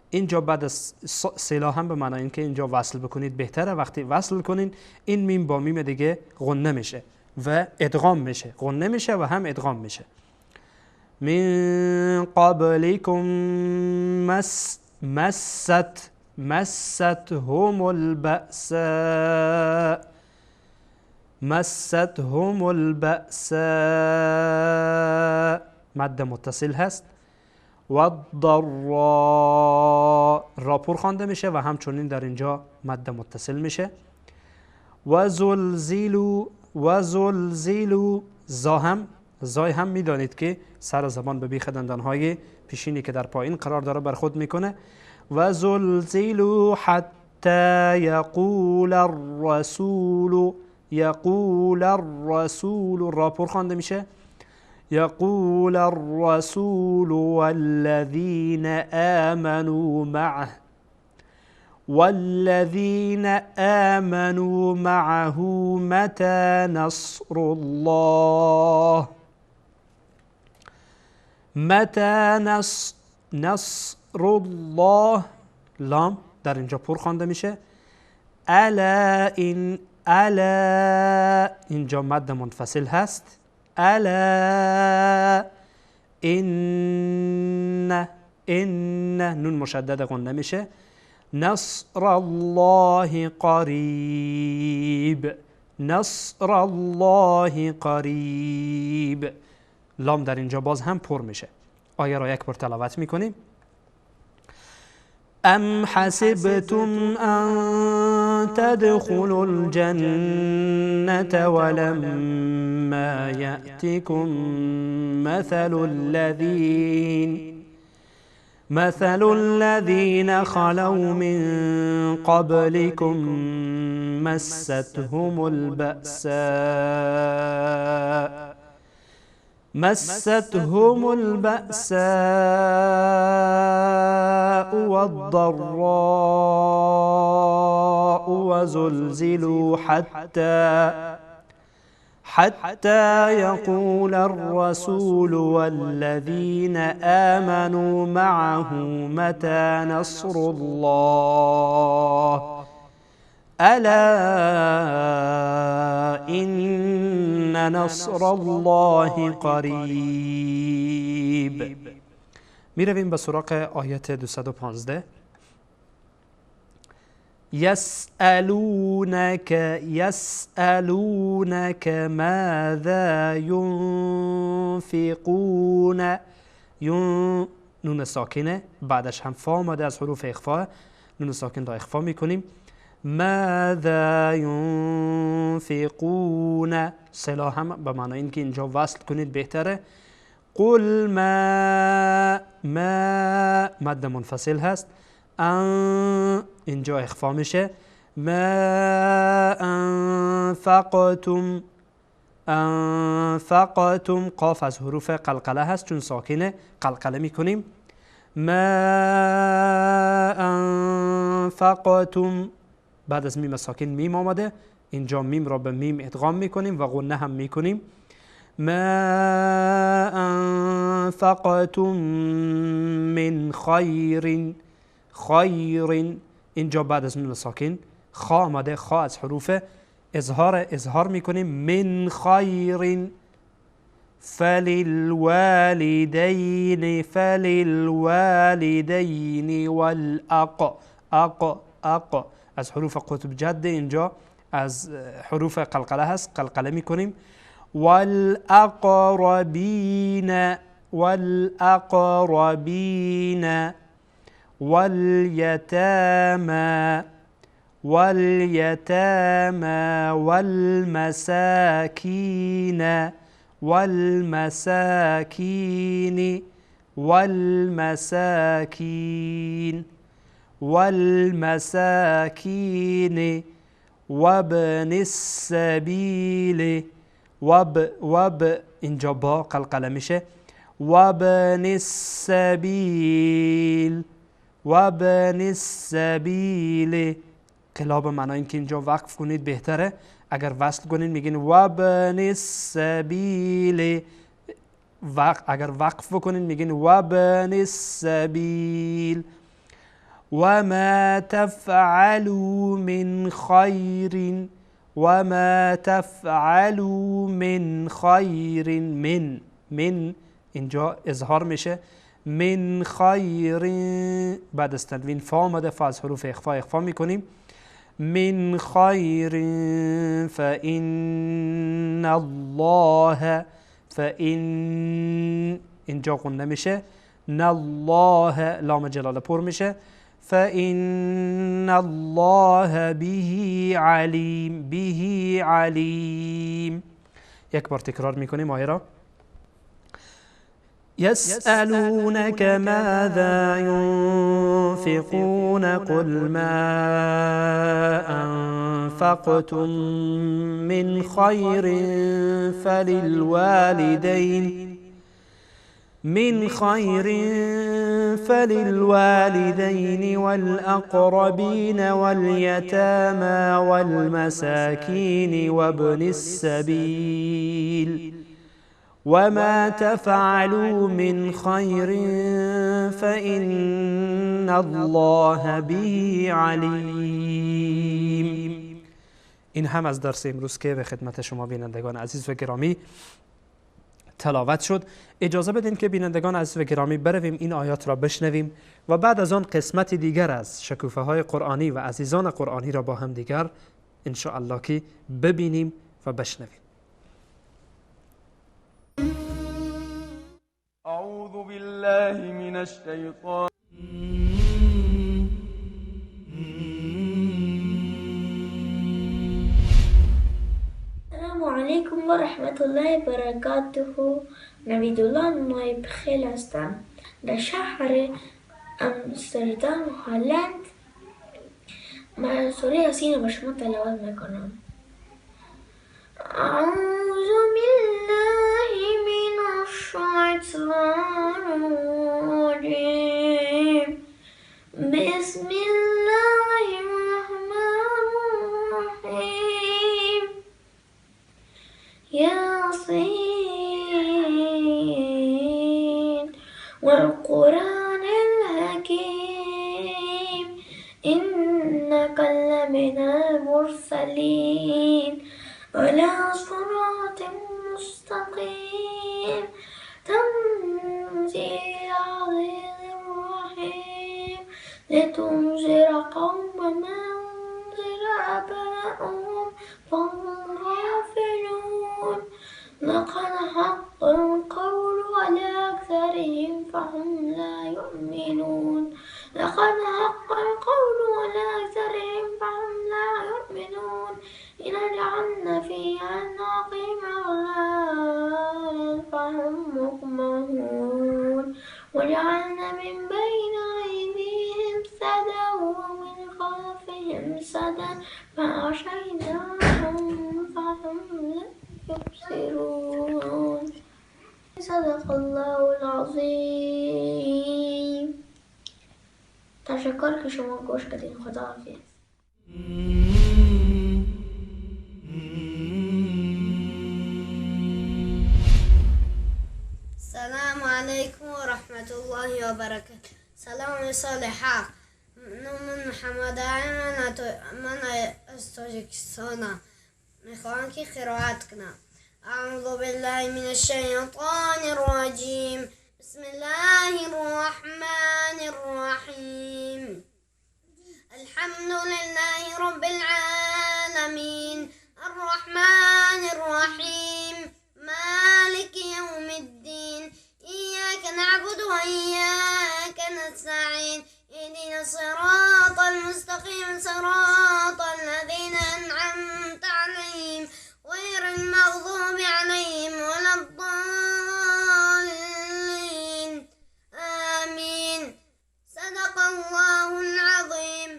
[SPEAKER 1] اینجا بعد از سلاح هم به معنای اینکه اینجا وصل بکنید بهتره. وقتی وصل کنین این میم با میم دیگه غنه میشه و ادغام میشه، غنه میشه و هم ادغام میشه. من قبلكم مست مستهم البأساء مستهم البأساء، مد متصل هست. والضراء، را پر خوانده میشه و همچنین در اینجا مد متصل میشه. و زلزلوا و زلزلوا، زا هم زای هم میدانید که سر زبان به بیخ دندانهای پیشینی که در پایین قرار داره برخورد میکنه. و زلزلوا حتی یقول الرسول یقول الرسول، را پر خوانده میشه. یقول الرسول والذین آمنوا معه والذین آمنوا معه متى نصر الله متى نصر الله، لام در اینجا پر خوانده میشه. الا این الا، اینجا مد منفصل هست. الا ان ان، نون مشدد غنه میشه. نصر الله قریب نصر الله قریب، لام در اینجا باز هم پر میشه. آیه را یک بار تلاوت میکنیم. ام حسبتم ان تدخلوا الجنة ولما يأتكم مثل الذين خلوا من قبلكم مستهم البأساء والضراء وزلزلوا حتى يقول الرسول والذين آمنوا معه متى نصر الله ألا إن نصر الله قریب. می رویم به سراغ آیت 215. يسألونك ماذا ينفقون. نون ساکنه، بعدش هم فا آمده از حروف اخفاء، نون ساکن را اخفا میکنیم. ماذا ينفقون، صلا هم به معنای اینکه اینجا وصل کنید بهتره. قل ما مد منفصل هست، ان اینجا اخفا میشه. ما انفقتم، انفقتم، قاف از حروف قلقله هست چون ساکنه قلقله میکنیم. ما انفقتم، بعد از میم ساکن میم آمده، اینجا میم را به میم ادغام میکنیم و غنه هم میکنیم. ما انفقتم من خیر، خیر اینجا بعد از نون ساکن خا آمده، خا از حروف اظهار، اظهار میکنیم. من خیر فللوالدین، فللوالدین والأق، اق اق از حروف قطب جد، اینجا از حروف قلقله هست، قلقله میکنیم. والأقربین، والأقربین، واليتامى، واليتامى، والمساكين، والمساكين، والمساكين، والمساكين، وابن السبيل، وب وب اینجا با قلقله میشه. وابن السبیل، وابن السبیل، قلاب معنای اینکه اینجا وقف کنید بهتره، اگر وصل کنید میگین وابن السبیل، اگر وقف بکنید میگین وابن السبیل. وما تفعلوا من خیر، وما تفعلوا من خیر، من من اینجا اظهار میشه. من خیر بعد از تنوین فا آمده، فا از حروف اخفا اخفا میکنیم. من خیر فإن الله، فإن اینجا غنه میشه، ن الله لام جلاله پر میشه. فإن الله به علیم، به علیم. یک بار تکرار میکنیم آیه را. يسألونك ماذا ينفقون قل ما أنفقتم من خير فللوالدين، من خير فللوالدين والأقربين واليتامى والمساكين وابن السبيل وما تفعلوا من خير فإن الله به علیم. این هم از درس امروز که به خدمت شما بینندگان عزیز و گرامی تلاوت شد. اجازه بدین که بینندگان عزیز و گرامی برویم این آیات را بشنویم و بعد از آن قسمت دیگر از شکوفه های قرآنی و عزیزان قرآنی را با هم دیگر ان شاء الله که ببینیم و بشنویم.
[SPEAKER 5] اعوذ بالله من الشیطان. علیکم و رحمت الله برکاته. نویدالله نایب خیل هستم. در شهر امستردام هلند من سوره یاسین به شما تلاوت میکنم. اعوذ بالله من الشیطان الرجیم. بسم الله الرحمن الرحیم. یاسین والقرآن الحکیم إنك لمن المرسلين على صراط مستقيم تنزيل العزيز الرحيم لتنذر قوما ما أنذر آباؤهم فهم غافلون. لقد حق القول على أكثرهم فهم لا يؤمنون. لقد حق القول على أكثرهم فهم لا يؤمنون. إنا جعلنا في أعناقهم أغلالا فهم مقمحون. وجعلنا من بين أيديهم سدا ومن خلفهم سدا فأغشيناهم فهم لا يبصرون. صدق الله العظیم. تشکر که شما گوش کردین. خداحافظ.
[SPEAKER 2] السلام علیکم و رحمت الله و برکاته. سلام صالحه. من محمد من از تاجیکستانم. میخوام که قرائت کنم. اعوذ بالله من الشیطان الرجیم. بسم الله الرحمن الرحیم. الحمد لله رب العالمین. الرحمن الرحیم. مالك يوم الدين. إياك نعبد وإياك نستعين. اهدنا الصراط المستقيم صراط الذين أنعمت عليهم غير المغضوب عليهم ولا الضالين. آمين. صدق الله العظيم.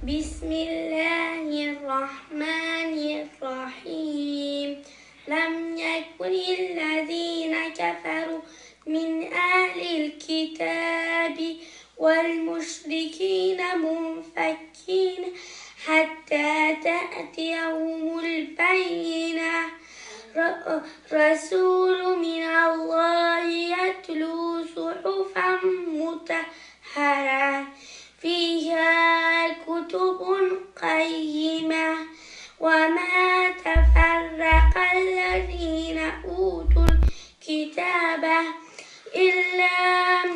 [SPEAKER 3] بسم الله الرحمن الرحيم. لم يكن الذين كفروا من أهل الكتاب والمشركين منفكين حتى تأتيهم البينة. رسول من الله يتلو صحفا مطهرة فيها كتب قيمة. وما تفرق الذين أوتوا الكتاب إلا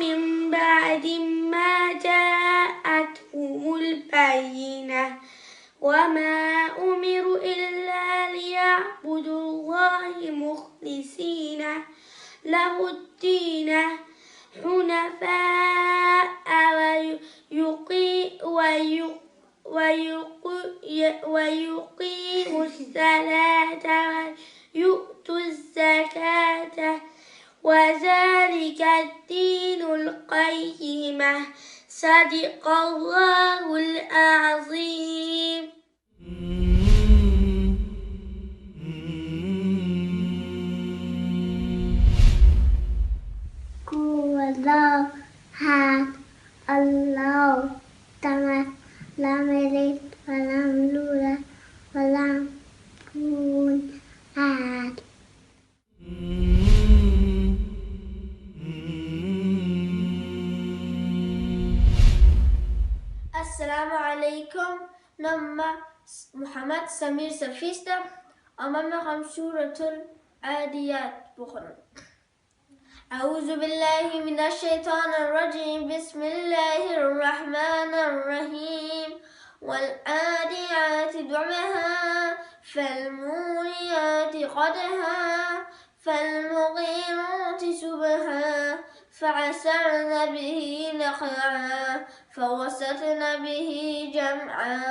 [SPEAKER 3] من بعد ما جاءتهم البينة. وما أمروا إلا ليعبدوا الله مخلصين له الدين حنفاء ويقيموا الصلاة ويؤتوا الزكاة وذلك الدين القيمة. صدق الله العظيم. الله أحد الله الصمد لم يلد ولم يولد ولم يكن أحد.
[SPEAKER 5] السلام علیکم. نام محمد سمیر صفی است. اما میخوام سورة العادیات بخونم. أعوذ بالله من الشیطان الرجیم. بسم الله الرحمن الرحیم. والعادیات ضبحا فالموریات قدحا فالمغیرات صبحا فأثرن به نقعا فوسطن به جمعا.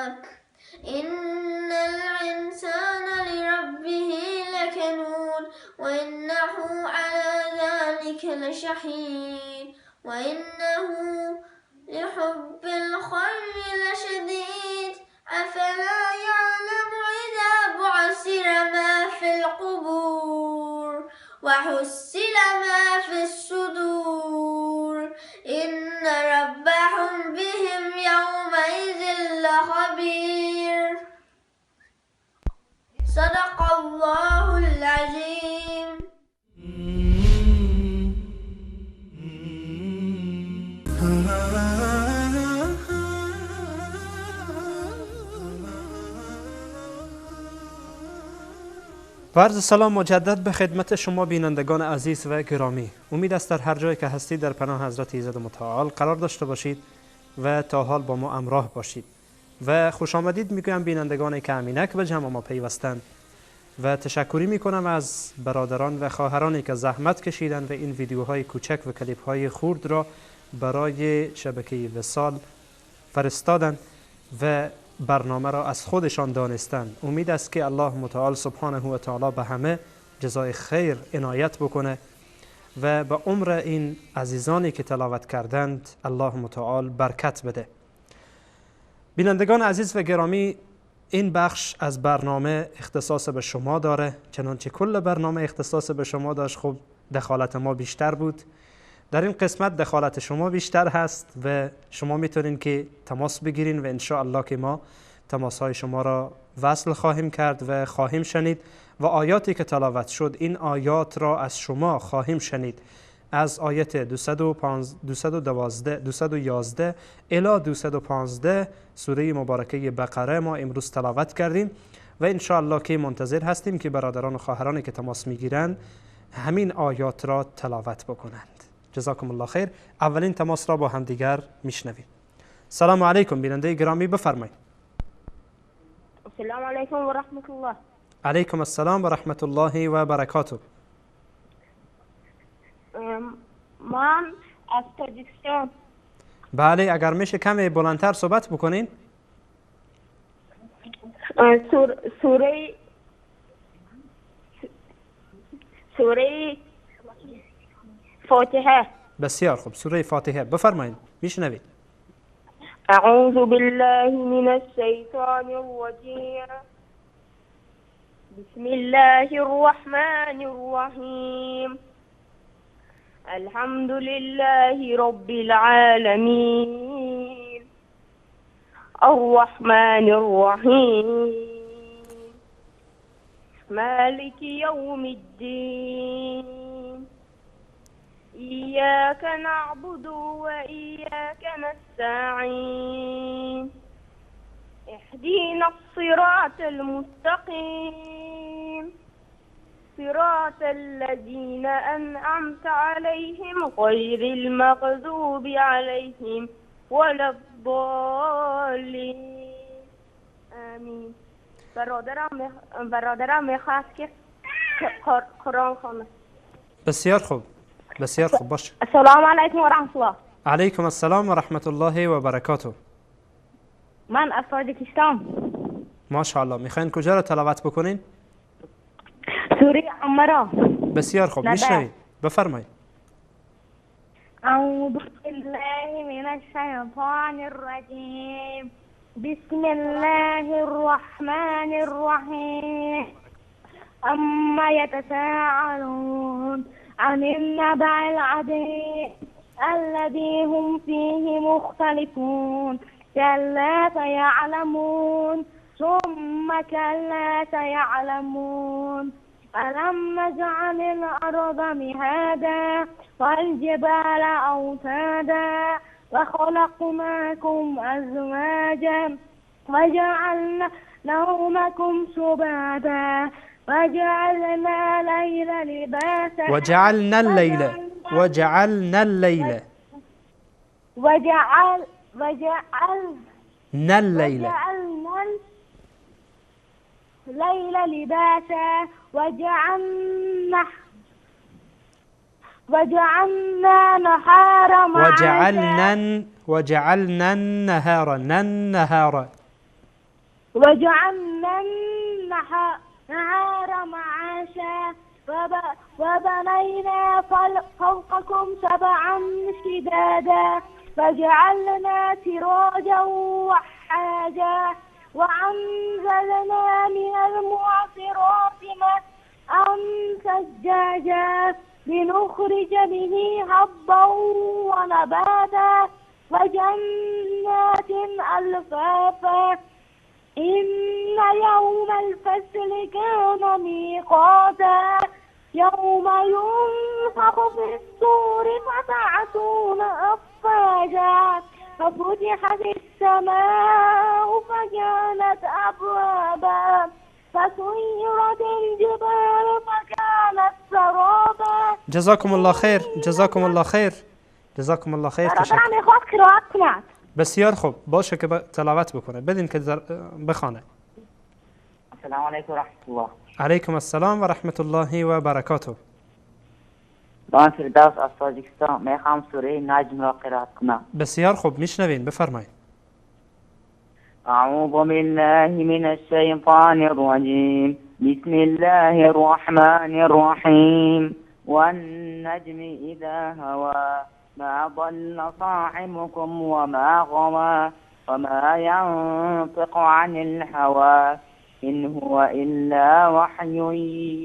[SPEAKER 5] إن الإنسان لربه لكنود وإنه على ذلك لشهيد وإنه لحب الخير لشديد. أفلا يعلم إذا بعثر ما في القبور وحصل ما في الصدور. إن ربهم بهم يومئذ لخبير. صدق الله العظيم.
[SPEAKER 1] عرض سلام مجدد به خدمت شما بینندگان عزیز و گرامی. امید است در هر جایی که هستید در پناه حضرت ایزد متعال قرار داشته باشید و تا حال با ما همراه باشید. و خوش آمدید میگویم بینندگانی که امینک به جمع ما پیوستند و تشکری میکنم از برادران و خواهرانی که زحمت کشیدند و این ویدیوهای کوچک و کلیپ های خرد را برای شبکه وصال فرستادند و برنامه را از خودشان دانستند. امید است که الله متعال سبحانه و تعالی به همه جزای خیر عنایت بکنه و به عمر این عزیزانی که تلاوت کردند الله متعال برکت بده. بینندگان عزیز و گرامی، این بخش از برنامه اختصاص به شما داره. چنانچه کل برنامه اختصاص به شما داشت، خب دخالت ما بیشتر بود. در این قسمت دخالت شما بیشتر هست و شما میتونین که تماس بگیرین و انشاءالله که ما تماس های شما را وصل خواهیم کرد و خواهیم شنید و آیاتی که تلاوت شد این آیات را از شما خواهیم شنید. از آیت 212 211 الی 215 سوره مبارکه بقره ما امروز تلاوت کردیم و انشاءالله که منتظر هستیم که برادران و خواهرانی که تماس میگیرند همین آیات را تلاوت بکنند. جزاکم الله خیر. اولین تماس را با همدیگر میشنویم. سلام علیکم بیننده گرامی، بفرمایید.
[SPEAKER 6] السلام علیکم و رحمت الله.
[SPEAKER 1] علیکم السلام و رحمت الله و برکاته.
[SPEAKER 6] من از تاجیکستان.
[SPEAKER 1] بله، اگر میشه کمی بلندتر صحبت بکنین.
[SPEAKER 6] سوره فاتحه.
[SPEAKER 1] بسیار خوب، سوره فاتحه بفرمایید، میشنوید.
[SPEAKER 6] اعوذ بالله من الشیطان الرجیم. بسم الله الرحمن الرحیم. الحمد لله رب العالمین. الرحمن الرحیم. مالک یوم الدین. إياك نعبد وإياك نستعين. اهدنا الصراط المستقيم. صراط الذين أنعمت عليهم غير المغضوب عليهم ولا الضالين. آمين. برادرم میخواست که قرآن خوانه.
[SPEAKER 1] بسیار خوب، بسیار خوب باشه.
[SPEAKER 6] السلام علیکم و رحمت الله.
[SPEAKER 1] علیکم السلام و رحمت الله و برکاته.
[SPEAKER 6] من از تاجیکستان.
[SPEAKER 1] ماشاءالله. میخواین کجا را تلاوت بکنین؟
[SPEAKER 6] سوره عمرا.
[SPEAKER 1] بسیار خوب، میشنوید، بفرمایید.
[SPEAKER 6] اعوذ بالله من الشیطان الرجیم. بسم الله الرحمن الرحیم. اما یتساءلون عن النبأ العظيم الذي هم فيه مختلفون. كلا سيعلمون ثم كلا سيعلمون. ألم نجعل الأرض مهادا والجبال أوتادا وخلقناكم أزواجا وجعلنا نومكم سباتا وجعلنا الليل لباسا
[SPEAKER 1] وجعلنا الليل وجعلنا الليل
[SPEAKER 6] وجعلنا
[SPEAKER 1] الليل
[SPEAKER 6] الليل لباسا وجعلنا وجعلنا نهار معاشا.
[SPEAKER 1] وجعلنا النهار النهار
[SPEAKER 6] وجعلنا النهار معاشا. وبنينا فوقكم 7 شدادا وجعلنا سراجا وحاجا. وأنزلنا من المعصرات ماء ثجاجا لنخرج به حبا ونباتا وجنات ألفافا. إن يوم الفصل كان ميقاتا يوم ينفخ في الصور فتأتون أفواجا. ففتحت السماء فكانت أبوابا فسيرت الجبال فكانت سرابا.
[SPEAKER 1] جزاكم الله خیر، جزاکم الله خیر، جزاکم الله خیر.
[SPEAKER 6] برادرم میخواد قرائت کند.
[SPEAKER 1] بسیار خوب، باشه که تلاوت بکنه، بدین که بخوانه.
[SPEAKER 7] السلام علیکم و رحمت الله.
[SPEAKER 1] علیکم السلام و رحمت الله و برکاته.
[SPEAKER 7] من فردوس از تاجیکستان میخوام سوره نجم را قرائت کنم.
[SPEAKER 1] بسیار خوب، میشنوین، بفرمایید.
[SPEAKER 7] اعوذ بالله من الشیطان الرجیم. بسم الله الرحمن الرحیم. والنجم اذا هوى ما ضل صاحبكم وما غوى وما ينطق عن الهوى إن هو إلا وحي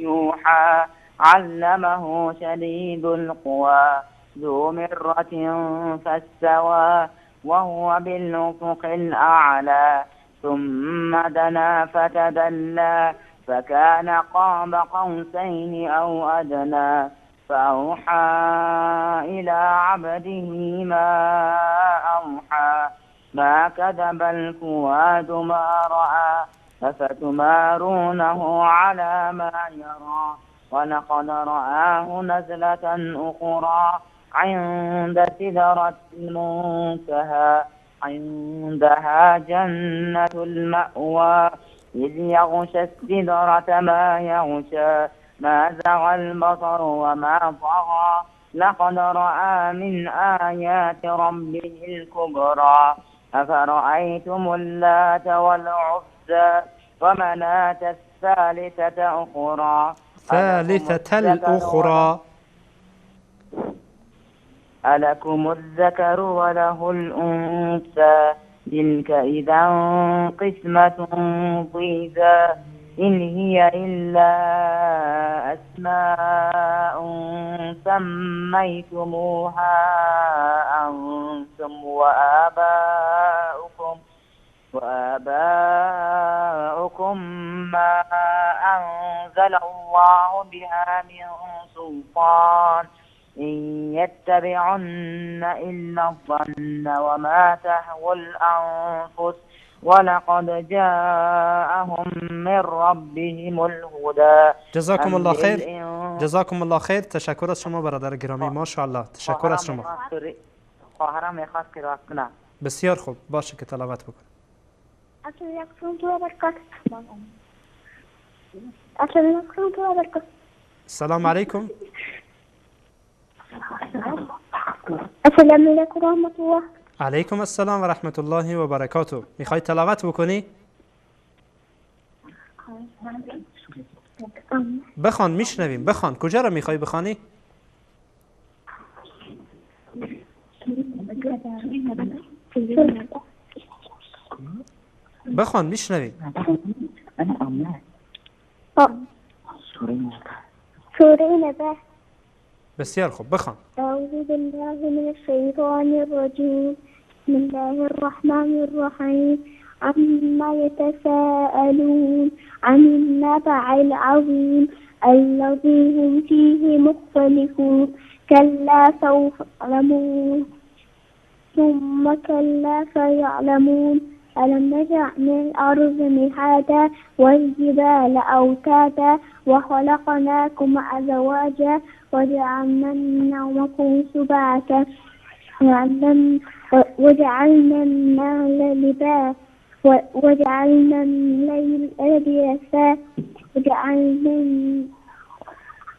[SPEAKER 7] يوحى. علمه شديد القوى ذو مرة فاستوى وهو بالأفق الأعلى ثم دنا فتدلى فكان قاب قوسين أو أدنى فأوحى إلى عبده ما أوحى. ما كذب الفؤاد ما رأى أفتمارونه على ما يرى. ولقد رآه نزلة أخرى عند سدرة المنتهى عندها جنة المأوى إذ يغشى السدرة ما يغشى ما زغ البصر وما طغى. لقد رأى من آيات ربه الكبرى. أفرأيتم اللات والعزى ومناة الثالثة أخرى.
[SPEAKER 1] ثالثة الأخرى.
[SPEAKER 7] ألكم الذكر وله الأنثى تلك إذا قسمة ضيزى. إن هي إلا أسماء سميتموها أنتم وآباؤكم ما أنزل الله بها من سلطان. إن يتبعن إلا الظن وما تهوى الأنفس ولقد جاءهم من ربهم الهدى.
[SPEAKER 1] جزاکم الله خیر، جزاکم الله خیر. تشکر از شما برادر گرامی، ماشاءالله. تشکر از شما.
[SPEAKER 7] خواهرم میخواد قرائت کنه.
[SPEAKER 1] بسیار خوب، باشه که تلاوت بکنه. السلام علیکم.
[SPEAKER 3] السلام علیکم و رحمت الله.
[SPEAKER 1] علیکم السلام و رحمت الله و برکاته. میخوای تلاوت بکنی؟ بخوان، میشنویم، بخوان. کجا را میخوای بخوانی؟ بخوان، میشنویم.
[SPEAKER 3] سوره نبأ.
[SPEAKER 1] بسیار خوب، بخوان.
[SPEAKER 3] اعوذ بالله من الشیطان الرجیم. بسم الله الرحمن الرحیم. عما يتساءلون عن النبأ العظیم الذي هم فيه مختلفون. كلا سوف يعلمون ثم كلا سيعلمون. ألم نجعل الأرض مهادا والجبال أوتادا وخلقناكم أزواجا وجعلنا نومكم سباتا وجعلنا النهار لباسا وجعلنا الليل لباسا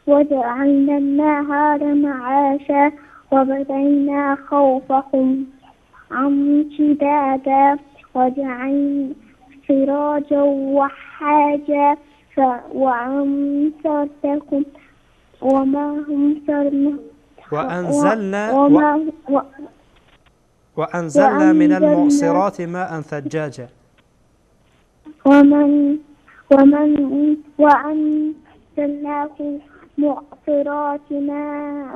[SPEAKER 3] وجعلنا النهار معاشا وبنينا فوقكم شدادا وجعلنا سراجا وحاجا وأنصرتكم وما هم صرنا
[SPEAKER 1] وأنزلنا من المعصرات ماء ثجاجا
[SPEAKER 3] وأنزلنا معصرات ماء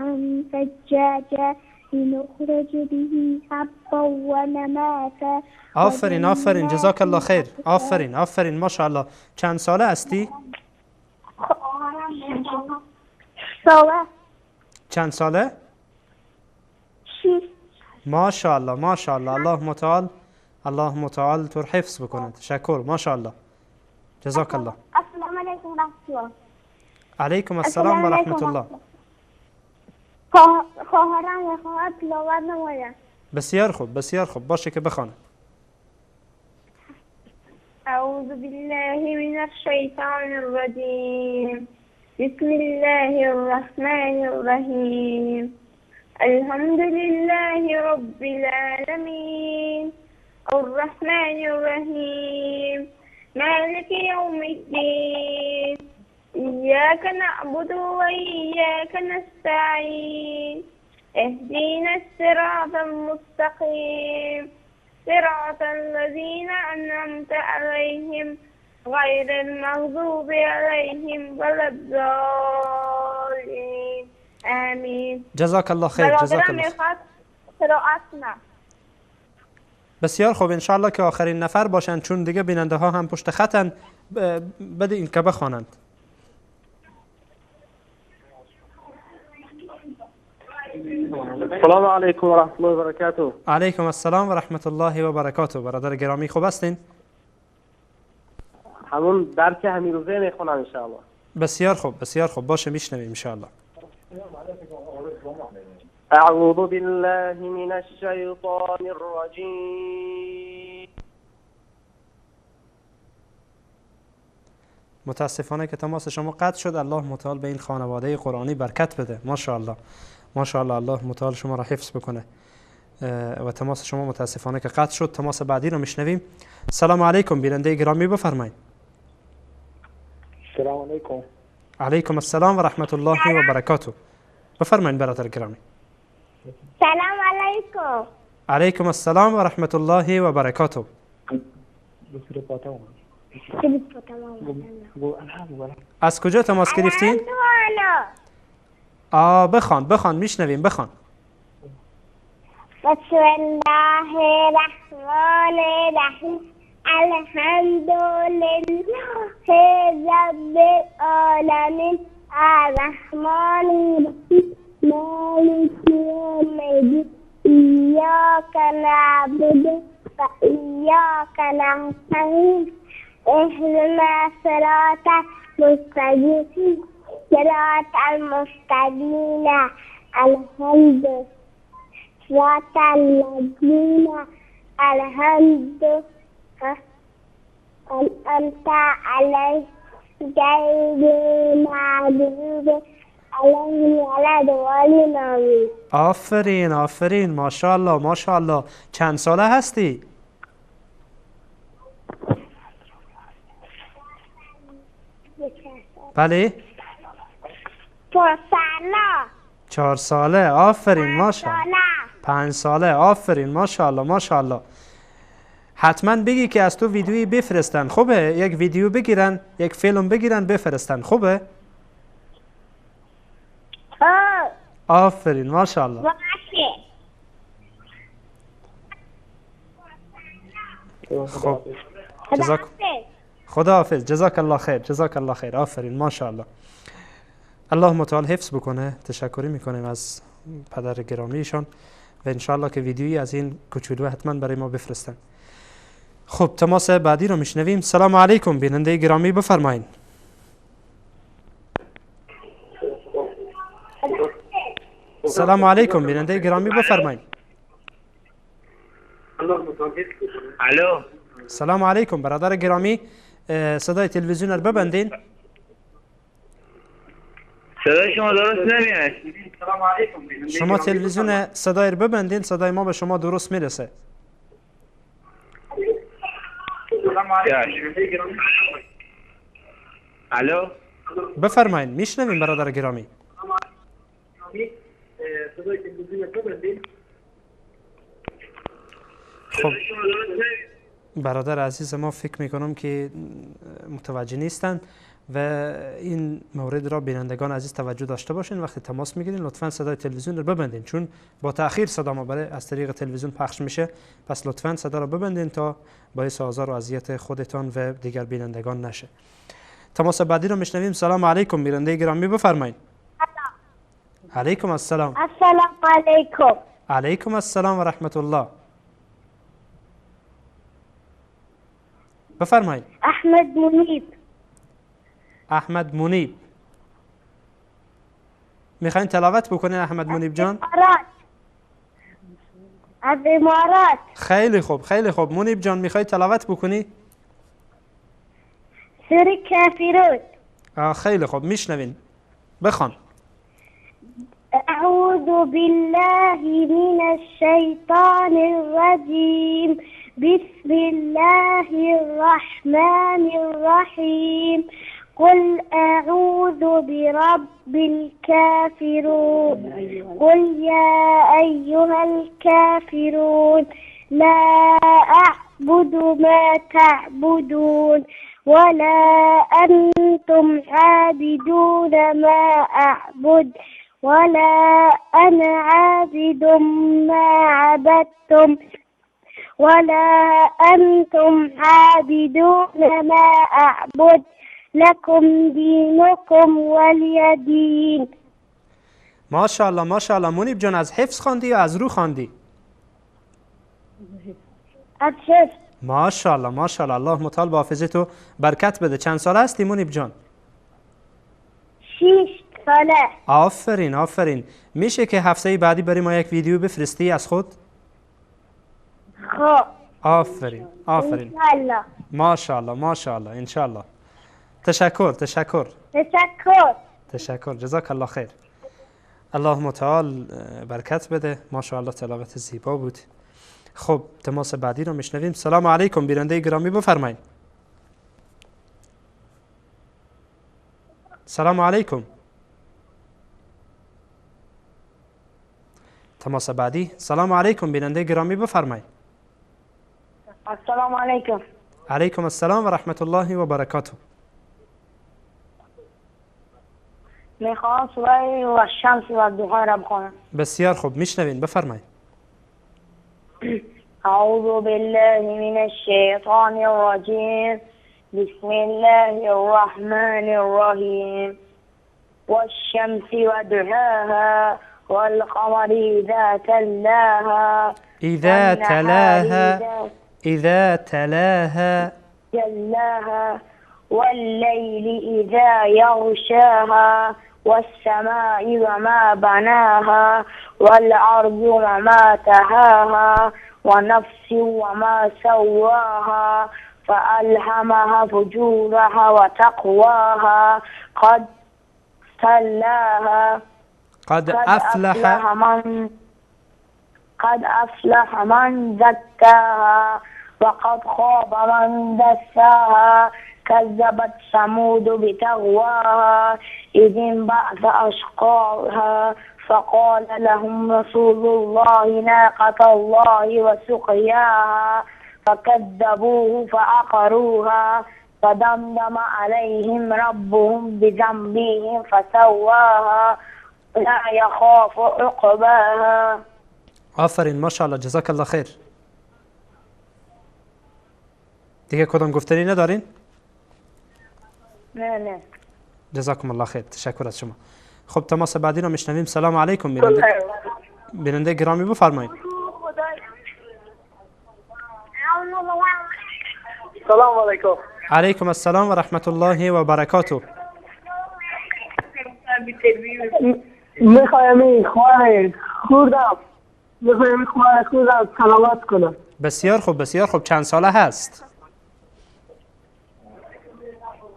[SPEAKER 3] ثجاجا لنخرج به حبا ونباتا.
[SPEAKER 1] آفرین آفرین، جزاک الله خیر. آفرین آفرین، ماشاءالله. چند ساله هستی؟
[SPEAKER 3] ساله.
[SPEAKER 1] چند ساله؟
[SPEAKER 3] 6.
[SPEAKER 1] ماشاءالله ماشاءالله، الله متعال الله متعال تو حفظ بکنه. تشکر، ماشاءالله، جزاک الله.
[SPEAKER 3] السلام علیکم و رحمت الله.
[SPEAKER 1] علیکم السلام و رحمت الله.
[SPEAKER 3] خواهرم میخواهد تلاوت نماید.
[SPEAKER 1] بسیار خوب بسیار خوب، باشه که بخوانه.
[SPEAKER 5] اعوذ بالله من الشیطان الرجیم. بسم الله الرحمن الرحیم. الحمد لله رب العالمین. الرحمن الرحیم. مالك يوم الدين. إياك نعبد وإياك نستعين. اهدنا الصراط المستقيم. صراط الذين أنعمت عليهم غير المغضوب عليهم ولا الضالين. آمين.
[SPEAKER 1] جزاك الله خیر. جزاك الله خیر. بسیار خوب، انشاءالله که آخرین نفر باشند، چون دیگه بیننده ها هم پشت خطن. بده این که بخوانند.
[SPEAKER 8] السلام علیکم و رحمت الله و برکاته.
[SPEAKER 1] علیکم السلام و رحمت الله و برکاته. برادر گرامی خوب هستین؟
[SPEAKER 8] همون درک همین روزه میخونم انشاءالله.
[SPEAKER 1] بسیار خوب بسیار خوب، باشه میشنویم انشاءالله.
[SPEAKER 8] اعوذ بالله من الشیطان الرجیم.
[SPEAKER 1] متاسفانه که تماس شما قطع شد. الله متعال به این خانواده قرآنی برکت بده. ماشاءالله ماشاءالله، الله متعال شما را حفظ بکنه. و تماس شما متاسفانه که قطع شد. تماس بعدی رو میشنویم. سلام علیکم بیننده گرامی، بفرمایید.
[SPEAKER 9] سلام علیکم.
[SPEAKER 1] علیکم السلام و رحمت الله و برکاته. بفرمایید برادر گرامی.
[SPEAKER 3] سلام علیکم.
[SPEAKER 1] علیکم السلام و رحمت الله و برکاته. از کجا تماس گرفتین؟ بخوان بخوان، میشنویم، بخوان.
[SPEAKER 3] بسم الله الرحمن الرحیم. الحمد لله رب العالمین. الرحمن الرحیم. مالک یوم الدین. ایاک نعبد و ایاک نستعین. اهدنا الصراط المستقیم. صراط المستقیم الحمد صراط الذین الحمد أنعمت عليهم غیر المغضوب علیهم ولا الضالین. آمین.
[SPEAKER 1] آفرین آفرین، ماشاءالله ماشاءالله. چند ساله هستی؟ بله؟
[SPEAKER 3] 4 ساله.
[SPEAKER 1] 4 ساله، آفرین ماشاءالله. 5 ساله، آفرین ماشاءالله ماشاءالله. حتما بگی که از تو ویدیویی بفرستن، خوبه؟ یک ویدیو بگیرن، یک فیلم بگیرن بفرستن، خوبه؟ آفرین ماشاءالله. خب جزاک خداحافظ، جزاک الله خیر، جزاک الله خیر. آفرین ماشاءالله. الله متعال حفظ بکنه. تشکری میکنیم از پدر گرامیشان و انشاءالله که ویدیویی از این کوچولو حتما برای ما بفرستن. خب تماس بعدی رو میشنویم. سلام علیکم بیننده گرامی، بفرمایید. سلام علیکم بیننده گرامی، بفرمایید.
[SPEAKER 10] الو.
[SPEAKER 1] سلام علیکم برادر گرامی، صدای تلویزیون رو ببندین.
[SPEAKER 10] صدای شما درست نمیاد.
[SPEAKER 1] شما تلویزیون صدای رو ببندین، صدای ما به شما درست میرسه.
[SPEAKER 10] الو،
[SPEAKER 1] بفرمایید، میشنویم برادر گرامی. خب برادر عزیز ما فکر میکنم که متوجه نیستند و این مورد را بینندگان عزیز توجه داشته باشین. وقتی تماس میگیرین لطفا صدای تلویزیون رو ببندین، چون با تأخیر صدا ما برای از طریق تلویزیون پخش میشه. پس لطفا صدا را ببندین تا باعث آزار و اذیت خودتان و دیگر بینندگان نشه. تماس بعدی رو میشنویم. سلام علیکم، بیننده گرامی بفرمایید. علیکم السلام.
[SPEAKER 6] السلام علیکم.
[SPEAKER 1] علیکم السلام و رحمت الله. بفرمایید.
[SPEAKER 6] احمد منیب.
[SPEAKER 1] احمد منیب، میخواین تلاوت بکنین احمد منیب جان؟
[SPEAKER 6] از امارات.
[SPEAKER 1] خیلی خوب، خیلی خوب. منیب جان میخوای تلاوت بکنی؟
[SPEAKER 6] سوره کافرون.
[SPEAKER 1] خیلی خوب، میشنوین، بخوان.
[SPEAKER 6] اعوذ بالله من الشیطان الرجیم، بسم الله الرحمن الرحیم، قل اعوذ برب الكافرون، قل یا ایها الكافرون، لا اعبد ما تعبدون، ولا انتم عابدون ما اعبد، ولا انا عابد ما عبدتم، ولا انتم عابدون ما اعبد، لكم دینکم ولی دین.
[SPEAKER 1] ماشاءالله ماشاءالله. منیب جان از حفظ خواندی یا از رو خواندی؟
[SPEAKER 6] از حفظ.
[SPEAKER 1] ماشاءالله ماشاءالله، الله متعال با حافظه تو برکت بده. چند ساله هستی منیب جان؟
[SPEAKER 6] 6 ساله.
[SPEAKER 1] آفرین آفرین. میشه که هفته بعدی برای ما یک ویدیو بفرستی از خود؟
[SPEAKER 6] خب.
[SPEAKER 1] آفرین آفرین.
[SPEAKER 6] انشالله.
[SPEAKER 1] ماشاءالله ماشاءالله، انشالله. تشکر تشکر
[SPEAKER 6] تشکر
[SPEAKER 1] تشکر، جزاک الله خیر. الله متعال برکت بده. ماشاءالله تلاوت زیبا بود. خب تماس بعدی رو میشنویم. سلام علیکم، بیننده گرامی بفرمایید. سلام علیکم. تماس بعدی. سلام علیکم، بیننده گرامی بفرمایید.
[SPEAKER 6] السلام علیکم.
[SPEAKER 1] علیکم السلام و رحمت الله و برکاته.
[SPEAKER 6] میخوام سوره و الشمس و الضحی را بخوانم.
[SPEAKER 1] بسیار خوب، میشنوین، بفرمایید.
[SPEAKER 6] اعوذ بالله من الشیطان الرجیم، بسم الله الرحمن الرحیم، والشمس وضحاها، والقمر اذا تلاها،
[SPEAKER 1] اذا تلاها، اذا تلاها،
[SPEAKER 6] جلاها، والليل إذا يغشاها، والسماء وما بناها، والأرض وما طحاها، ونفس وما سواها، فألهمها فجورها وتقواها، قد تلاها،
[SPEAKER 1] قد أفلح
[SPEAKER 6] من، قد أفلح من زكاها، وقد خاب من دساها، كذبت ثمود بطغواها، إذ انبعث أشقاها، فقال لهم رسول الله ناقة الله وسقياها، فكذبوه فعقروها، فدمدم عليهم ربهم بذنبهم فسواها، لا يخاف عقباها.
[SPEAKER 1] آفرین، ماشاءالله، جزاک الله خیر. دیگه کدام گفتنی ندارین؟
[SPEAKER 6] نه نه.
[SPEAKER 1] جزاکم الله خیر، تشکر از شما. خب تماس بعدی رو میشنویم. سلام علیکم، بیننده گرامی بفرمایید.
[SPEAKER 8] سلام علیکم.
[SPEAKER 1] علیکم السلام و رحمت الله و برکاته.
[SPEAKER 8] میخوایم خواهر خوردم، میخوایم خواهر خوردم تلاوت کنم.
[SPEAKER 1] بسیار خوب بسیار خوب. چند ساله هست؟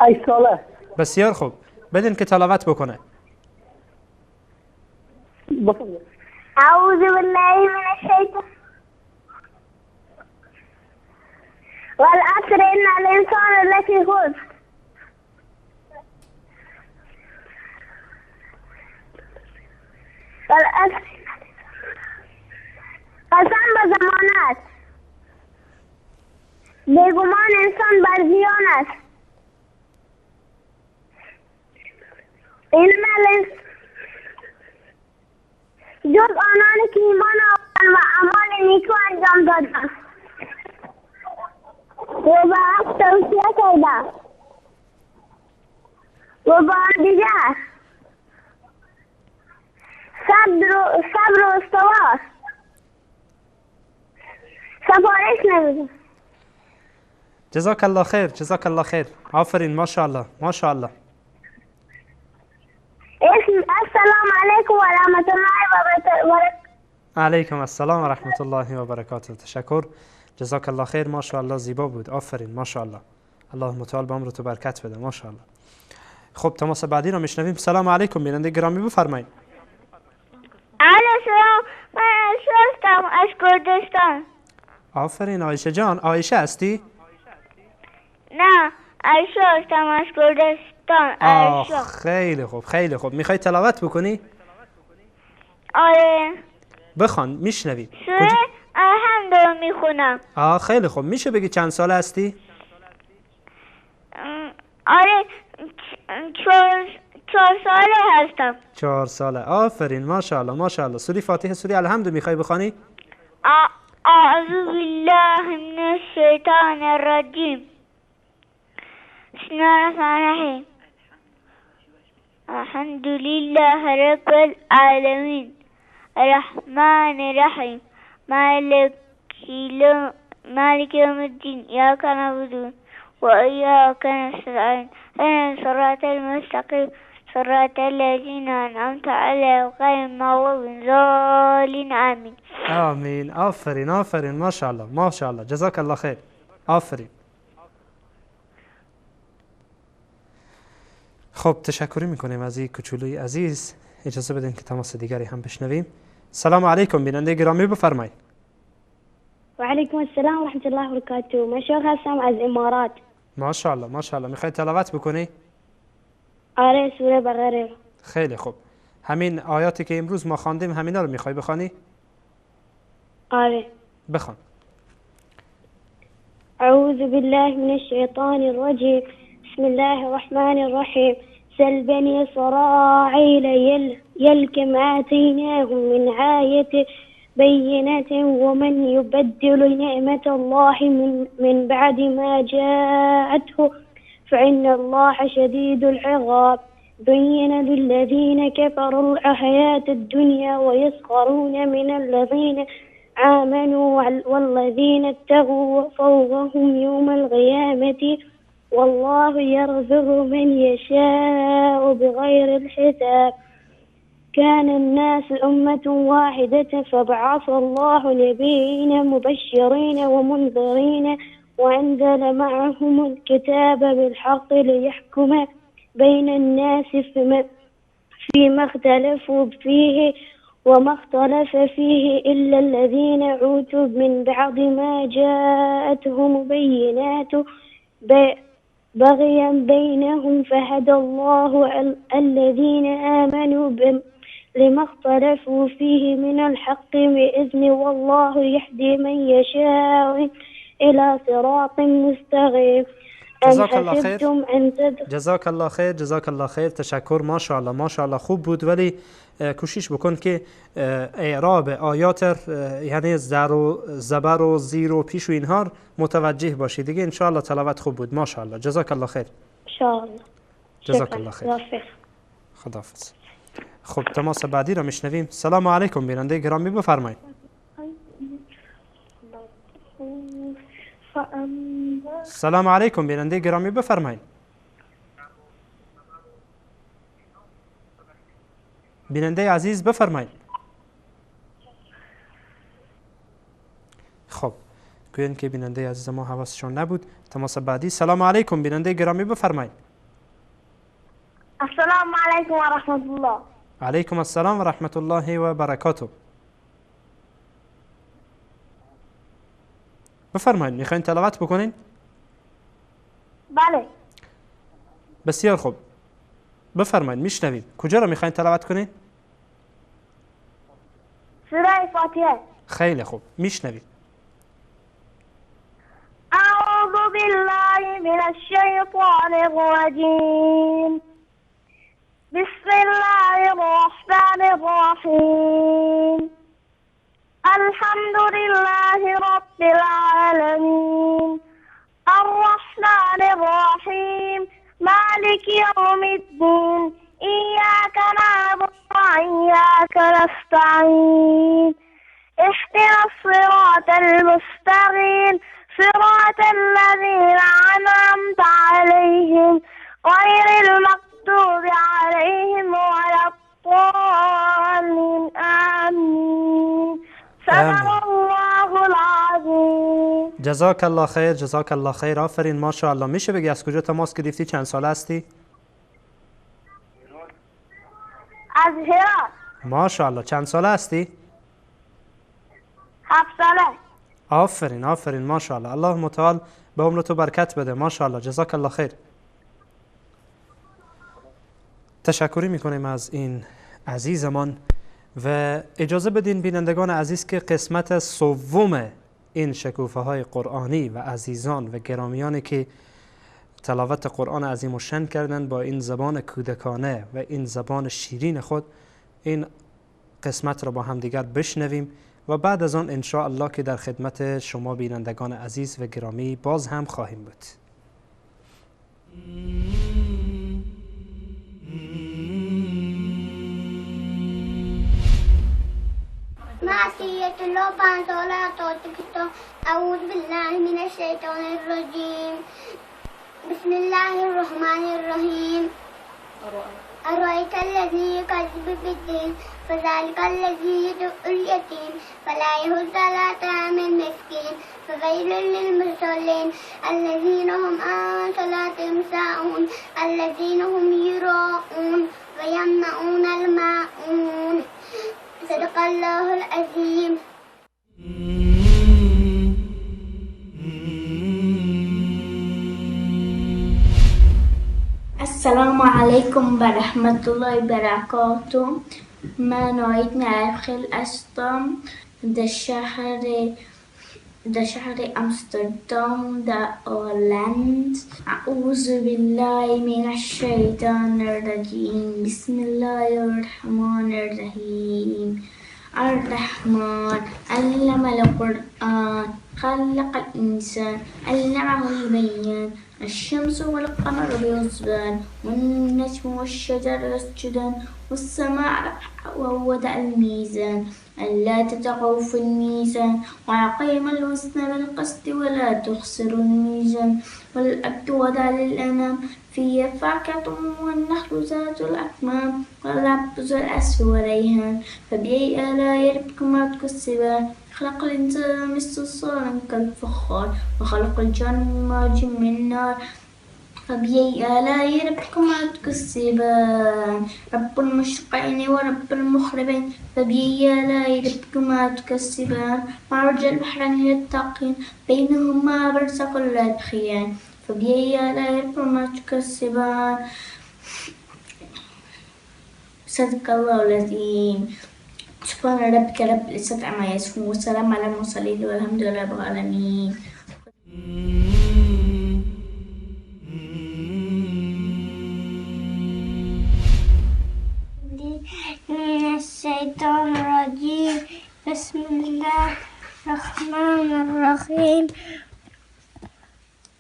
[SPEAKER 8] 8 ساله.
[SPEAKER 1] بسیار خوب، بدین که تلاوت بکنه.
[SPEAKER 3] اعوذ بالله من الشیطان. والعصر ان الانسان لفی خسر. والعصر، قسم به زمانت، بیگمان انسان بر زیان است. جز آنان که ایمان آوردند و اعمال نیکو انجام دادند و به حق توصیه کردند و با دیگر صبر و استوار سفارش نمیدم.
[SPEAKER 1] جزاک الله خیر، جزاک الله خیر. آفرین، ماشاءالله، ماشاءالله.
[SPEAKER 3] السلام علیکم و رحمت الله و برکاته.
[SPEAKER 1] علیکم السلام و رحمت الله و برکاته. تشکر، جزاک الله خیر. ماشاءالله زیبا بود، آفرین، ماشاءالله. الله متعال به عمر تو برکت بده، ماشاءالله. خب تماس بعدی رو میشنویم. سلام علیکم بیننده گرامی، بفرمایید.
[SPEAKER 5] الو سلام، من عایشه هستم از کردستان.
[SPEAKER 1] آفرین عایشه جان. عایشه هستی؟
[SPEAKER 5] نه، عایشه هستم از کردستان. عایشه.
[SPEAKER 1] خیلی خوب، خیلی خوب. میخوای تلاوت بکنی؟
[SPEAKER 5] آره.
[SPEAKER 1] بخوان، میشنویم.
[SPEAKER 5] سوره الحمد رو میخونم.
[SPEAKER 1] خیلی خوب. میشه بگی چند ساله هستی؟
[SPEAKER 5] آره، 4 ساله هستم.
[SPEAKER 1] 4 ساله. آفرین، ماشاءالله، ماشاءالله. سوره فاتحه، سوره الحمد میخوای بخوانی؟
[SPEAKER 5] اعوذ بالله من الشیطان الرجیم. بسم الله الرحمن الرحیم. الحمد لله رب العالمین الرحمن الرحیم مالک یوم الدین ایاک نعبد و ایاک نستعین اهدنا الصراط المستقیم صراط الذین انعمت علیهم غیر المغضوب الضالین. آمین.
[SPEAKER 1] آمین. آفرین، آفرین، ماشاءالله، ماشاءالله. جزاک الله خیر. آفرین. خب تشکری میکنیم از این کوچولوی عزیز. اجازه بدین که تماس دیگری هم بشنویم. سلام علیکم بیننده گرامی، بفرمایید.
[SPEAKER 3] و علیکم السلام و رحمت الله و برکاته. من شوق هستم از امارات.
[SPEAKER 1] ماشاءالله، ماشاءالله. میخوای تلاوت بکنی؟
[SPEAKER 3] آره، سوره بقره.
[SPEAKER 1] خیلی خوب. همین آیاتی که امروز ما خواندیم همینا رو میخوای بخوانی؟
[SPEAKER 3] آره.
[SPEAKER 1] بخوان.
[SPEAKER 3] اعوذ بالله من الشیطان الرجیم. بسم الله الرحمن الرحیم. سل بني إسرائيل يلكم آتيناهم من آية بينة ومن يبدل نعمة الله من بعد ما جاءته فإن الله شديد العقاب. بين للذين كفروا الحياة الدنيا ويسخرون من الذين آمنوا والذين اتقوا فوقهم يوم القيامة والله يرزق من يشاء بغير الحساب. كان الناس أمة واحدة فبعث الله نبيين مبشرين ومنذرين وأنزل معهم الكتاب بالحق ليحكم بين الناس فيما اختلفوا فيه وما اختلف فيه إلا الذين أوتوا من بعد ما جاءتهم بينات بغيا بينهم فهدى الله الذين آمنوا لما اختلفوا فيه من الحق بإذنه والله يهدي من يشاء إلى صراط مستقيم.
[SPEAKER 1] جزاک الله خیر، جزاک الله خیر، جزاک الله خیر. تشکر، ماشاءالله، ماشاءالله. خوب بود، ولی کوشش بکن که اعراب آیات یعنی زر و زبر و زیر و پیش و اینها متوجه باشی دیگه. انشاءالله تلاوت خوب بود، ماشاءالله. جزاک الله خیر.
[SPEAKER 3] انشاءالله.
[SPEAKER 1] جزاک الله خیر. خداحافظ. خب تماس بعدی را میشنویم. سلام علیکم بیننده گرامی، بفرمایید. سلام علیکم بیننده گرامی، بفرمایید. بیننده عزیز بفرمایید. خب گویند که بیننده عزیز ما حواسشان نبود. تماس بعدی. سلام علیکم بیننده گرامی، بفرمایید.
[SPEAKER 6] السلام علیکم و رحمت الله.
[SPEAKER 1] علیکم السلام و رحمت الله و برکاته. بفرمایید، میخواین تلاوت بکنین؟
[SPEAKER 6] بله.
[SPEAKER 1] بسیار خوب، بفرمایید، میشنویم. کجا رو میخواین تلاوت کنین؟
[SPEAKER 6] سوره فاتحه.
[SPEAKER 1] خیلی خوب، میشنویم.
[SPEAKER 6] اعوذ بالله من الشیطان الرجیم. بسم الله الرحمن الرحیم. الحمد لله رب العالمین. الرحمن الرحیم. مالک یوم الدین. ایاک نعبد و ایاک نستعین. اهدنا الصراط المستقیم. صراط الذین انعمت علیهم غیر المغضوب علیهم ولا الضالین. آمین. صدق الله العظیم.
[SPEAKER 1] جزاک الله خیر، جزاک الله خیر. آفرین، ماشاءالله. میشه بگی از کجا تماس گرفتی؟ چند ساله هستی؟
[SPEAKER 6] از هرات.
[SPEAKER 1] ماشاءالله. چند ساله هستی؟
[SPEAKER 6] 7 ساله.
[SPEAKER 1] آفرین، آفرین، ماشاءالله. الله متعال به عمر تو برکت بده. ماشاءالله، جزاک الله خیر. تشکری میکنیم از این عزیزمان و اجازه بدین بینندگان عزیز که قسمت سوم این شکوفه های قرآنی و عزیزان و گرامیانی که تلاوت قرآن عظیم الشأن کردن با این زبان کودکانه و این زبان شیرین خود، این قسمت را با هم دیگر بشنویم و بعد از آن انشاءالله که در خدمت شما بینندگان عزیز و گرامی باز هم خواهیم بود.
[SPEAKER 3] معصیت الله 5 ساله تاجیکستان. اعوذ بالله من الشیطان الرجیم. بسم الله الرحمن الرحیم. أرأيت الذي يكذب بالدين فذلك الذي يدع اليتيم فلا يحض على طعام المسكين فويل للمصلين الذين هم عن صلاتهم ساهون الذين هم يراءون ويمنعون الماعون. صدق الله العظیم.
[SPEAKER 5] السلام علیکم و رحمت الله و برکاته. من ناهید نایبخیل هستم در شهر امستردام در هلند. اعوذ بالله من الشیطان الرجیم. بسم الله الرحمن الرحیم. الرحمن علم القرآن خلق الإنسان علمه البيان. الشمس والقمر بحسبان والنجم والشجر يسجدان والسماء ووضع الميزان ألا تطغوا في الميزان وأقيموا الوزن بالقسط ولا تخسروا الميزان. والأرض وضع للأنام فيها فاكهة والنخل ذات الأكمام والحب ذو العصف والريحان فبأي آلاء ربكما تكذبان. خلق الإنسان من صلصال كالفخار وخلق الجان من مارج من نار فبأي آلاء ربكما تكذبان. رب المشرقين ورب المغربين فبأي آلاء ربكما تكذبان. مرج البحرين يلتقيان بينهما برزخ لا يبغيان فبأي آلاء ربكما تكذبان. صدق الله العظيم. سبحان ربك رب العزة عما يصفون والسلام على المرسلين والحمد لله رب العالمين.
[SPEAKER 3] من الشیطان الرجیم. بسم الله الرحمن الرحیم.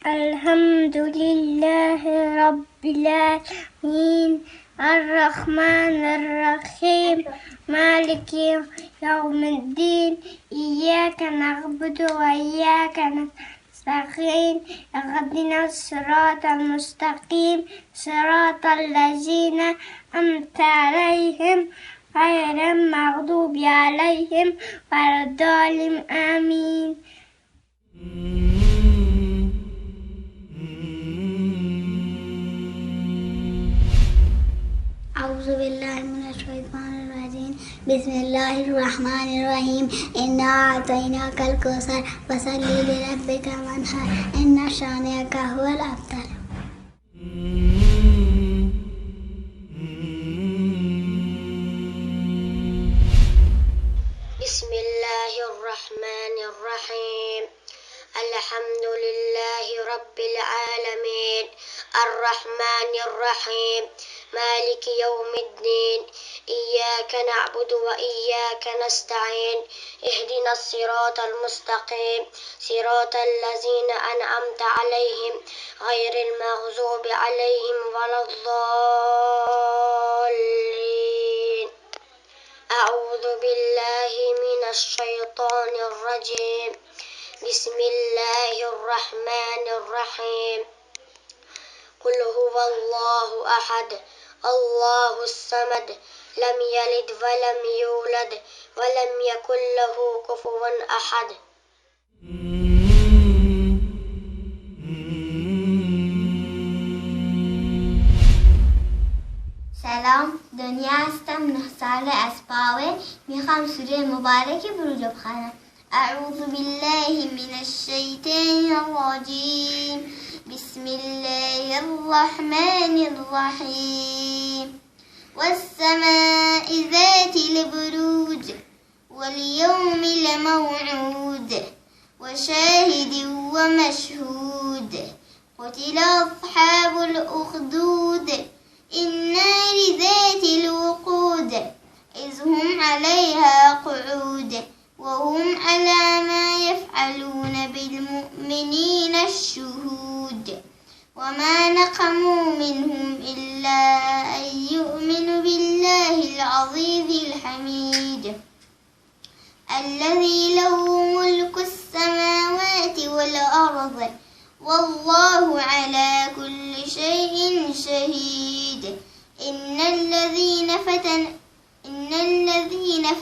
[SPEAKER 3] الحمد لله رب العالمین. الرحمن الرحیم. مالك يوم الدين. إياك نعبد وإياك نستعين. اهدنا الصراط المستقيم صراط الذين أنعمت عليهم غير المغضوب عليهم ولا الضالين. آمين. أعوذ بالله من الشیطان بسم الله الرحمن الرحیم. انا اعطیناک الکوثر فصل لربک وانحر ان شانئک هو الابتر.
[SPEAKER 2] بسم الله الرحمن الرحیم. الحمد لله رب العالمين. الرحمن الرحيم. مالك يوم الدين. إياك نعبد وإياك نستعين. اهدنا الصراط المستقيم. صراط الذين أنعمت عليهم غير المغضوب عليهم ولا الضالين. أعوذ بالله من الشيطان الرجيم. بسم الله الرحمن الرحيم. قل هو الله أحد الله الصمد لم يلد ولم يولد ولم يكن له كفوا أحد.
[SPEAKER 3] سلام، دنیا هستم، 9 ساله از پاوه. میخوام سوره مبارک بروج بخوانم. اعوذ بالله من الشیطان الرجیم. بسم الله الرحمن الرحیم. والسماء ذات البروج واليوم الموعود وشاهد ومشهود. قتل أصحاب الأخدود النار ذات الوقود إذ هم عليها قعود وهم على ما يفعلون بالمؤمنين الشهود. وما نقموا منهم إلا أن يؤمنوا بالله العزيز الحميد الذي له ملك السماوات والأرض والله على كل شيء شهيد. إن الذين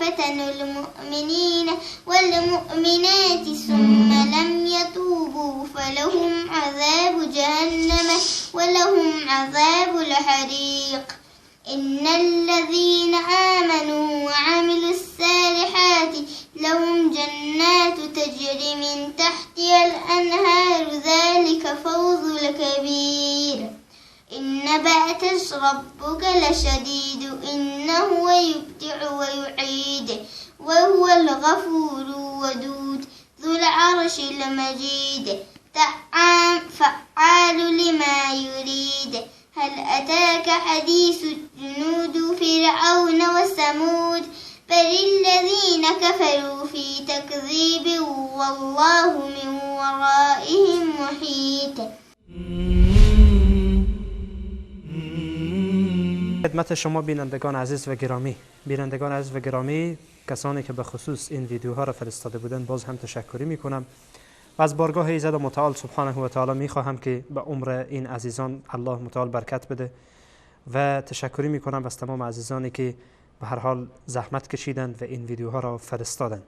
[SPEAKER 3] فتنوا المؤمنين والمؤمنات ثم لم يتوبوا فلهم عذاب جهنم ولهم عذاب الحريق. إن الذين آمنوا وعملوا الصالحات لهم جنات تجري من تحتها الأنهار ذلك فوز الكبير. إن بأس ربك لشديد إنه يبدع ويعيد وهو الغفور الودود ذو العرش المجيد فعال لما يريد. هل أتاك حديث جنود فرعون وثمود بل الذين كفروا في تكذيب والله من ورائهم محيط.
[SPEAKER 1] خدمت شما بینندگان عزیز و گرامی، بینندگان عزیز و گرامی، کسانی که به خصوص این ویدیوها را فرستاده بودند باز هم تشکری میکنم و از بارگاه ایزد متعال سبحانه و تعالی میخواهم که به عمر این عزیزان الله متعال برکت بده و تشکری میکنم از تمام عزیزانی که به هر حال زحمت کشیدند و این ویدیوها را فرستادند.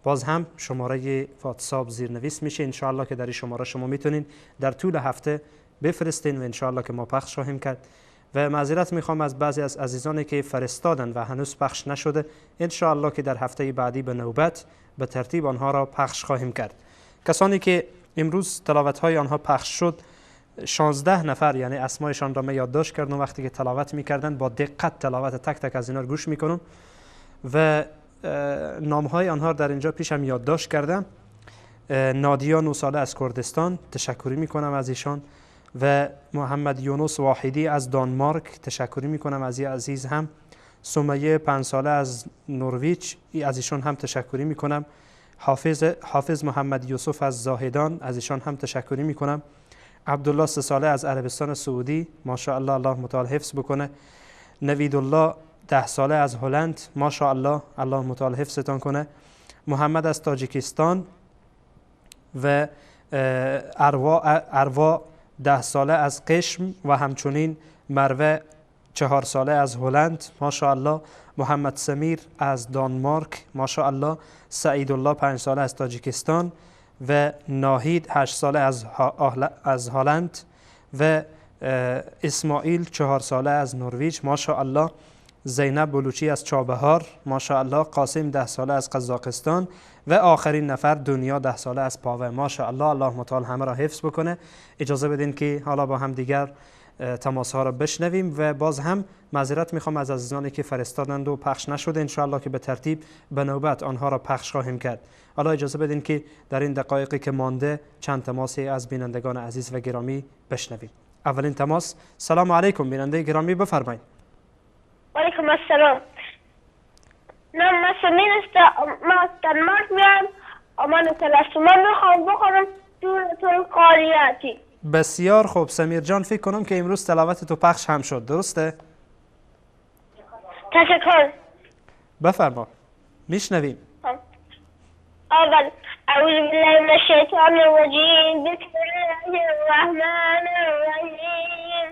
[SPEAKER 1] باز هم شماره واتساپ زیرنویس میشه، انشاءالله که در این شماره شما میتونین در طول هفته بفرستین و انشاءالله که ما پخش خواهیم کرد. و معذرت میخوام از بعضی از عزیزانی که فرستادن و هنوز پخش نشده، انشاءالله که در هفته بعدی به نوبت به ترتیب آنها را پخش خواهیم کرد. کسانی که امروز تلاوت های آنها پخش شد 16 نفر، یعنی اسمایشان را من یادداشت کردم وقتی که تلاوت میکردن با دقت تلاوت تک تک از اینا رو گوش میکنم و نام های آنها در اینجا پیشم یادداشت کردم. نادیا 9 ساله از کردستان، تشکری میکنم از ایشان، و محمد یونس واحدی از دانمارک، تشکری میکنم از این عزیز هم. سمیه 5 ساله از نروژ، از ایشان هم تشکری میکنم. حافظ محمد یوسف از زاهدان، از ایشان هم تشکری میکنم. عبدالله 3 ساله از عربستان سعودی، ماشاءالله الله متعال حفظ بکنه. نویدالله 10 ساله از هلند، ماشاءالله الله متعال حفظتان کنه. محمد از تاجیکستان و اروا 10 ساله از قشم و همچنین مروه 4 ساله از هلند، ماشاءالله. محمد سمیر از دانمارک، ماشاءالله. سعیدالله 5 ساله از تاجیکستان و ناهید 8 ساله از هلند و اسماعیل 4 ساله از نروژ، ماشاءالله. زینب بلوچی از چابهار، ماشاءالله. قاسم 10 ساله از قزاقستان و آخرین نفر دنیا 10 ساله از پاوه. ماشاءالله، الله متعال همه را حفظ بکنه. اجازه بدین که حالا با هم دیگر تماس ها را بشنویم و باز هم معذرت میخوام از عزیزانی که فرستادند و پخش نشده. انشاءالله که به ترتیب به نوبت آنها را پخش خواهیم کرد. حالا اجازه بدین که در این دقایقی که مانده چند تماسی از بینندگان عزیز و گرامی بشنویم. اولین تماس، سلام علیکم بیننده گرامی، بفرمایید.
[SPEAKER 5] علیکم السلام. نام من سمیر است، ما از دنمارک میام. من تلسمان میخوام بخورم سوره القاریه.
[SPEAKER 1] بسیار خوب سمیر جان، فکر کنم که امروز تلاوت تو پخش هم شد، درسته؟
[SPEAKER 5] تشکر.
[SPEAKER 1] بفرما، میشنویم.
[SPEAKER 5] اول اعوذ بالله من الشیطان الرجیم، بسم الله الرحمن الرحیم.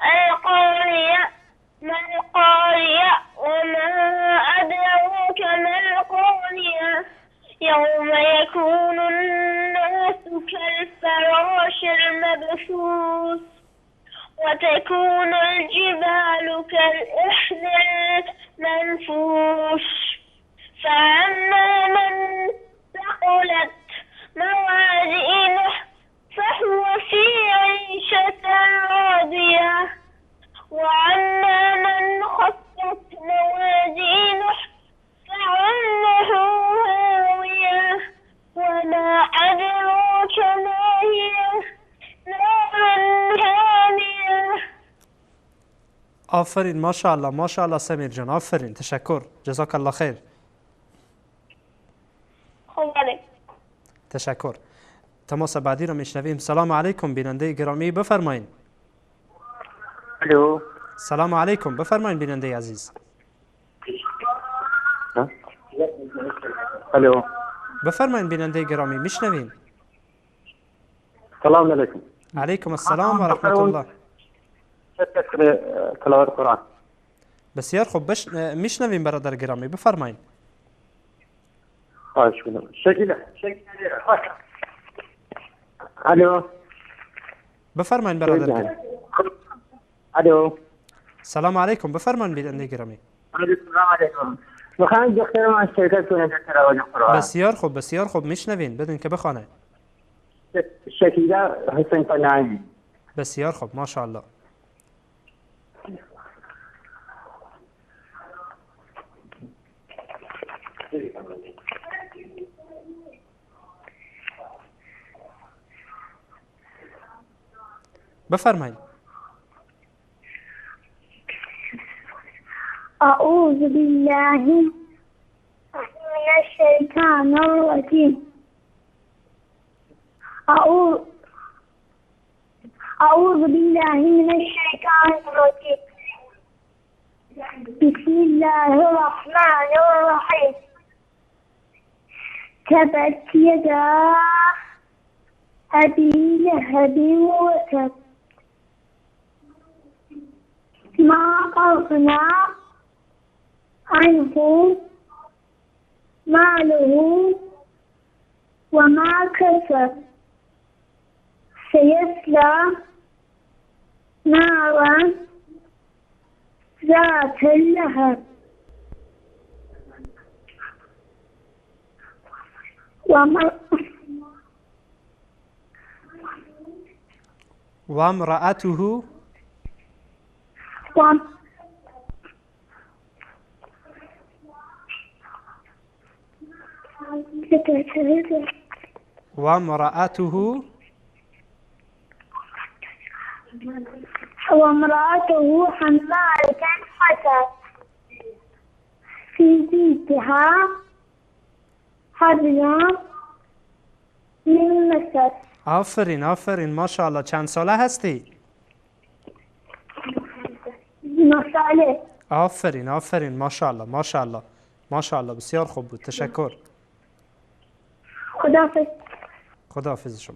[SPEAKER 5] القاریه ما القاریه وما ادراک ما القاریه یوم یکون الناس كالفراش المبثوث وتكون الجبال كالإحن المنفوش. فأما من ثقلت موازينه فهو في عيشة راضية، وأما من خفت موازينه فأمه هاوية وما أدراك ما هي نار حامية.
[SPEAKER 1] آفرین، ماشاءالله ماشاءالله سمیر جان، آفرین، تشکر، جزاک الله خیر. تشکر. تماس بعدی رو میشنویم. سلام علیکم بیننده گرامی، بفرمایین.
[SPEAKER 10] الو.
[SPEAKER 1] سلام علیکم، بفرمایین بیننده عزیز.
[SPEAKER 10] الو.
[SPEAKER 1] بفرمایین بیننده گرامی، میشنویم.
[SPEAKER 10] سلام علیکم.
[SPEAKER 1] علیکم السلام و رحمت الله.
[SPEAKER 10] تلاوت قرآن.
[SPEAKER 1] بسیار خوب، میشنویم برادر گرامی، بفرمایین.
[SPEAKER 10] خواهش کنم. شکیل. الو.
[SPEAKER 1] بفرمایین برادر گرامی.
[SPEAKER 10] الو.
[SPEAKER 1] سلام علیکم، بفرمایین بیننده گرامی.
[SPEAKER 10] سلام علیکم. میخوام دخترم از شرکت کنه در تلاوت قرآن.
[SPEAKER 1] بسیار خوب، بسیار خوب، میشنوین، بدون که بخوانه.
[SPEAKER 10] شکیله حسین پناهی.
[SPEAKER 1] بسیار خوب، ماشاءالله. بفرمایید.
[SPEAKER 3] اعوذ بالله من الشیطان الرجیم. اعوذ بالله من الشیطان الرجیم. بسم الله الرحمن الرحیم. تبت یدا ابی لهب وتب. ما أغنى عنه ماله وما كسب. سيصلى نارا ذات لهب.
[SPEAKER 1] وامرأته وامرأته
[SPEAKER 3] وامرأته حمالة الحطب في جيدها حبل من مسد.
[SPEAKER 1] آفرین آفرین، ماشاءالله. چند ساله هستی؟
[SPEAKER 3] 9 ساله.
[SPEAKER 1] آفرین آفرین، ماشاءالله ماشاءالله ماشاءالله، بسیار خوب بود، تشکر.
[SPEAKER 3] خداحافظ.
[SPEAKER 1] خداحافظ شما.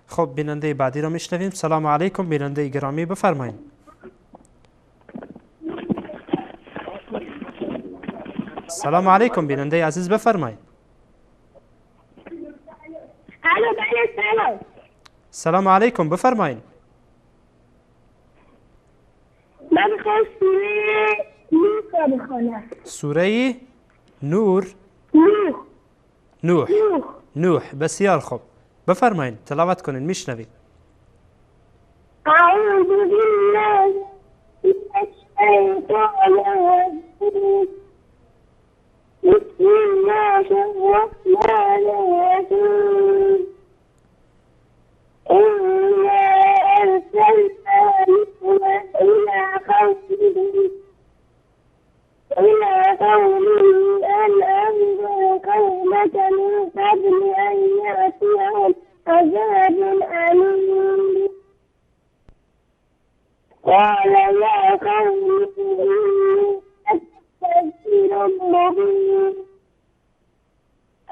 [SPEAKER 1] خب بیننده بعدی رو میشنویم. سلام علیکم بیننده گرامی، بفرمایید. سلام علیکم بیننده عزیز، بفرمایید.
[SPEAKER 5] الو. بله سلام.
[SPEAKER 1] سلام علیکم، بفرمایید.
[SPEAKER 5] من میخوام سوره
[SPEAKER 3] نوح بخوانم.
[SPEAKER 1] سوره نور.
[SPEAKER 3] نوح.
[SPEAKER 1] نوح. نوح. بسیار خوب، بفرمایید تلاوت کنین، میشنوید.
[SPEAKER 3] اعوذ بالله من الشیطان الرجیم. بسم الله الرحمن الرحیم. إنا أرسلنا نوحا إلى قومه أن أنذر قومك من قبل أن يأتيهم عذاب أليم. قال يا قوم إني نذير مبين.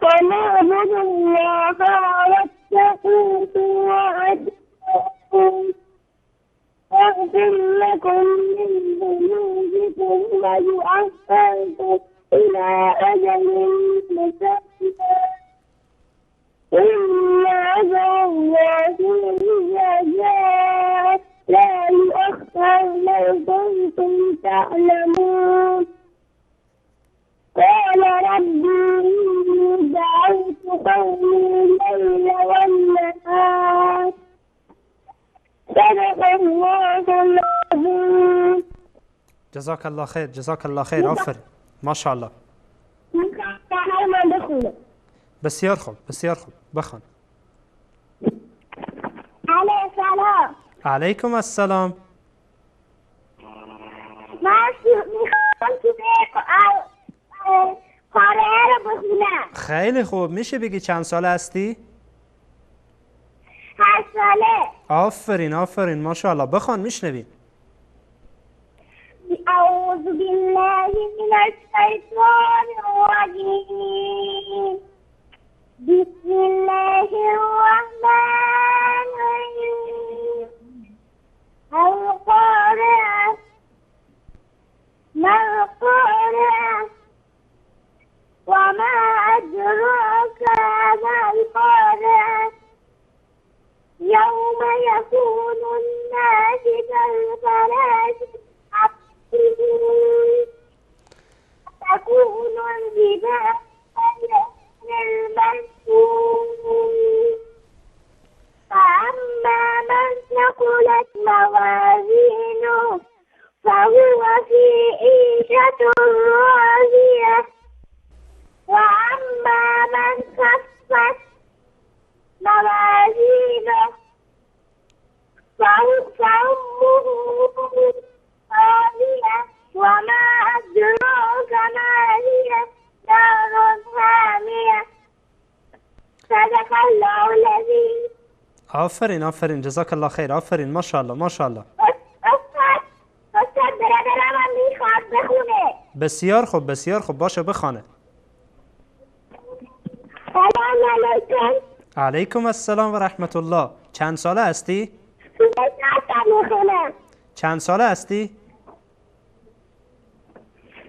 [SPEAKER 3] أن اعبدوا الله واتقوه وأطيعون يغفر لكم من ذنوبكم ويؤخركم إلى أجل مسمى. إن أجل الله إذا جاء لا يؤخر لو كنتم تعلمون. قال ربي إني دعوت قومي الليل والنهار. صدق الله العظیم.
[SPEAKER 1] جزاک الله خیر، جزاک الله خیر. آفرین، ماشاءالله.
[SPEAKER 3] من بخونم.
[SPEAKER 1] بسیار خوب، بسیار خوب، بخوان.
[SPEAKER 3] علیه السلام.
[SPEAKER 1] علیکم السلام.
[SPEAKER 3] من میخوام سوره قارعه رو بخونم.
[SPEAKER 1] خیلی خوب، میشه بگی چند ساله هستی؟
[SPEAKER 3] 8 ساله.
[SPEAKER 1] آفرین آفرین، ماشاءالله. بخوان، میشنوید.
[SPEAKER 3] اعوذ بالله من الشیطان الرجیم. بسم الله الرحمن الرحیم. القارعة ما القارعة وما أدراك ما القارعة. يوم يكون الناس كالفراش المبثوث تكون الجبال المنفوش. فأما من ثقلت موازينه فهو في عيشة راضية. وأما من خفت موازينه فأمه هاوية. وما أدراك ما هي نار حامية. صدق الله العظیم.
[SPEAKER 1] آفرین آفرین، جزاک الله خیر. آفرین، ماشاءالله ماشاءالله.
[SPEAKER 3] استاد برادرم میخواد بخونه.
[SPEAKER 1] بسیار خوب، بسیار خوب، باشه بخونه.
[SPEAKER 3] سلام علیکم.
[SPEAKER 1] علیکم السلام و رحمت الله. چند ساله هستی؟ چند ساله هستی؟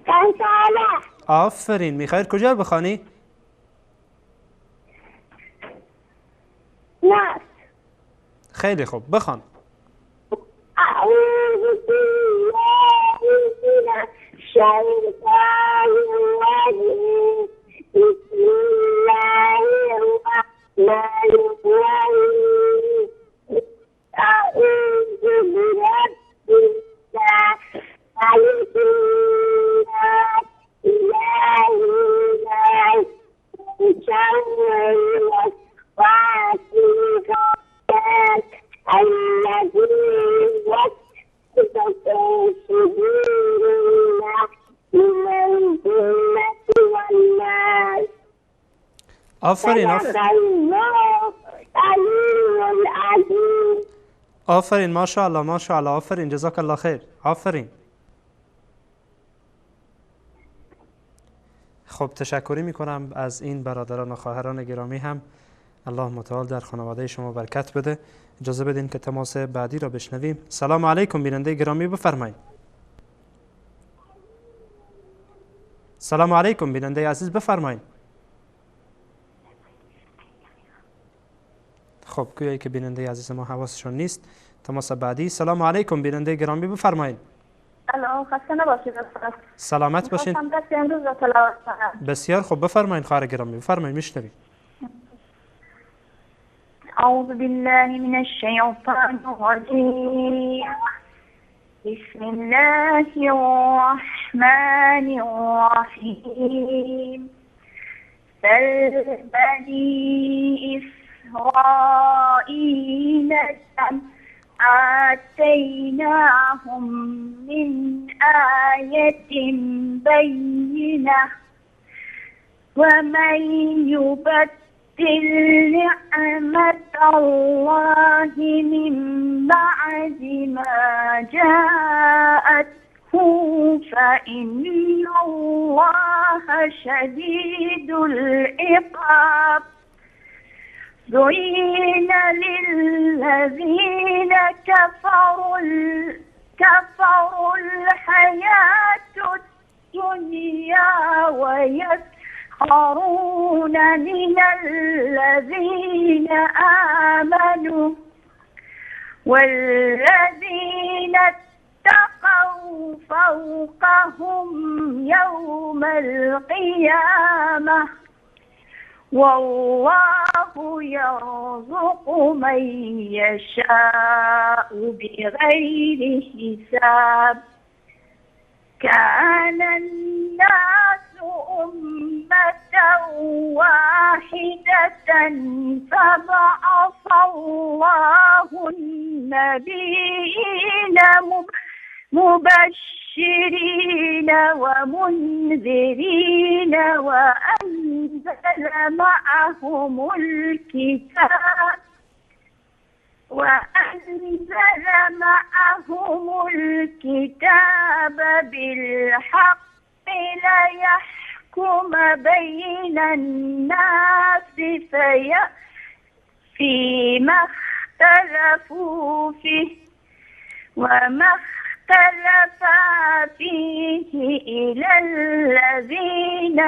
[SPEAKER 3] 5 ساله.
[SPEAKER 1] آفرین، میخوای کجا بخوانی؟
[SPEAKER 3] نه.
[SPEAKER 1] خیلی خوب، بخوان.
[SPEAKER 3] اعوذ بالله من الشیطان الرجیم. بسم الله الرحمن الرحیم. اعوذ برب الناس، ملک الناس، اله الناس، من شر الوسواس الخناس الذي يوسوس في صدور الناس من الجنة والناس.
[SPEAKER 1] آفرین آفرین، ماشاءالله ماشاءالله. آفرین، جزاک الله خیر. آفرین. خب تشکری میکنم از این برادران و خواهران گرامی هم. الله متعال در خانواده شما برکت بده. اجازه بدین که تماس بعدی را بشنویم. سلام علیکم بیننده گرامی، بفرمایید. سلام علیکم بیننده عزیز، بفرمایید. خب گویی که بیننده عزیز ما حواسشون نیست. تماس بعدی. سلام علیکم بیننده گرامی، بفرمایید.
[SPEAKER 9] الو. سلام، خسته نباشید.
[SPEAKER 1] سلامت باشین.
[SPEAKER 9] می‌خواستم درس امروز را تلاوت کنم.
[SPEAKER 1] بسیار خوب، بفرمایید خواهر گرامی، بفرمایید، میشنویم.
[SPEAKER 9] اعوذ بالله من الشیطان الرجیم. بسم الله الرحمن الرحیم. سل بنی اسرائیل کم آتیناهم من آیة بینة ومن یبدل نعمة الله من بعد ما جاءته فإن الله شدید العقاب. زين للذين كفروا الحياة الدنيا ويسخرون من الذين آمنوا والذين اتقوا فوقهم يوم القيامة والله يرزق من يشاء بغير حساب. كان الناس أمة واحدة فبعث الله النبيين مبشرين ومنذرين وأنزل معهم الكتاب بالحق ليحكم بين الناس فيما اختلفوا فيه وما اختلف فيه إلا الذين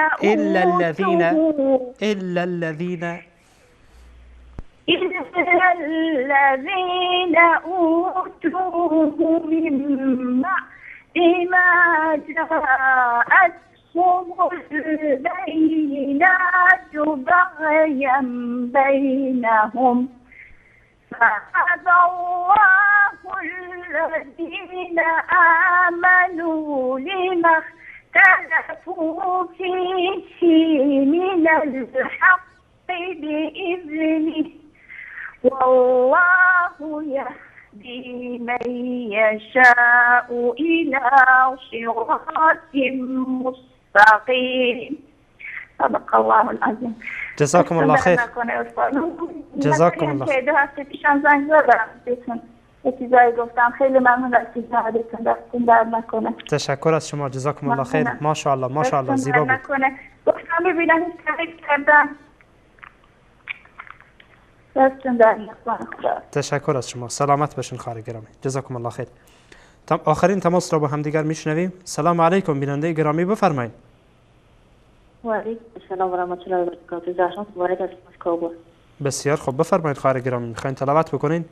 [SPEAKER 9] أوتوه من بعد ما جاءتهم البينات بغيا بينهم فهدى الله الذين آمنوا لما اختلفوا فيه من الحق بإذنه والله يهدي من يشاء إلى صراط مستقيم. صدق الله العظیم.
[SPEAKER 1] جزاکم الله خیر. جزاکم الله خیر.
[SPEAKER 9] 2 هفته پیشم زنگ زدم بهتون یه چیزایی گفتم، خیلی ممنون از پیشنهادتون، دستتون درد نکنه.
[SPEAKER 1] تشکر از شما، جزاکم الله خیر. ماشاءالله ماشاءالله، زیبا بود.
[SPEAKER 9] گفتم ببینم تعریف کردم. دستتون درد نکنه.
[SPEAKER 1] تشکر از شما، سلامت باشین خواهر گرامی. جزاکم الله خیر. آخرین تماس را با همدیگر میشنویم. سلام علیکم بیننده گرامی، بفرمایید.
[SPEAKER 11] و علیکم السلام و رحمت الله و برکاته. زهرا مبارک از کابل.
[SPEAKER 1] بسیار خوب، بفرمایید خواهر گرامی، میخواین تلاوت بکنین؟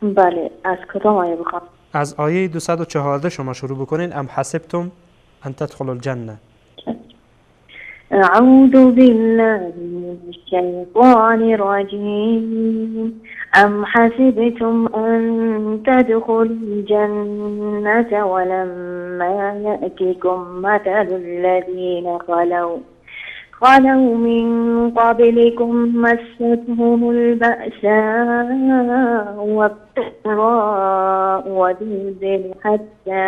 [SPEAKER 11] بله، از کدام آیه بخوام؟
[SPEAKER 1] از آیه 214 شما شروع بکنین. ام حسبتم ان تدخلوا الجنه.
[SPEAKER 11] اعوذ بالله من الشیطان الرجیم. ام حسبتم ان تدخلوا الجنة ولما یأتکم مثل الذین خلوا من قبلكم مستهم البأساء والضراء وزلزلوا حتى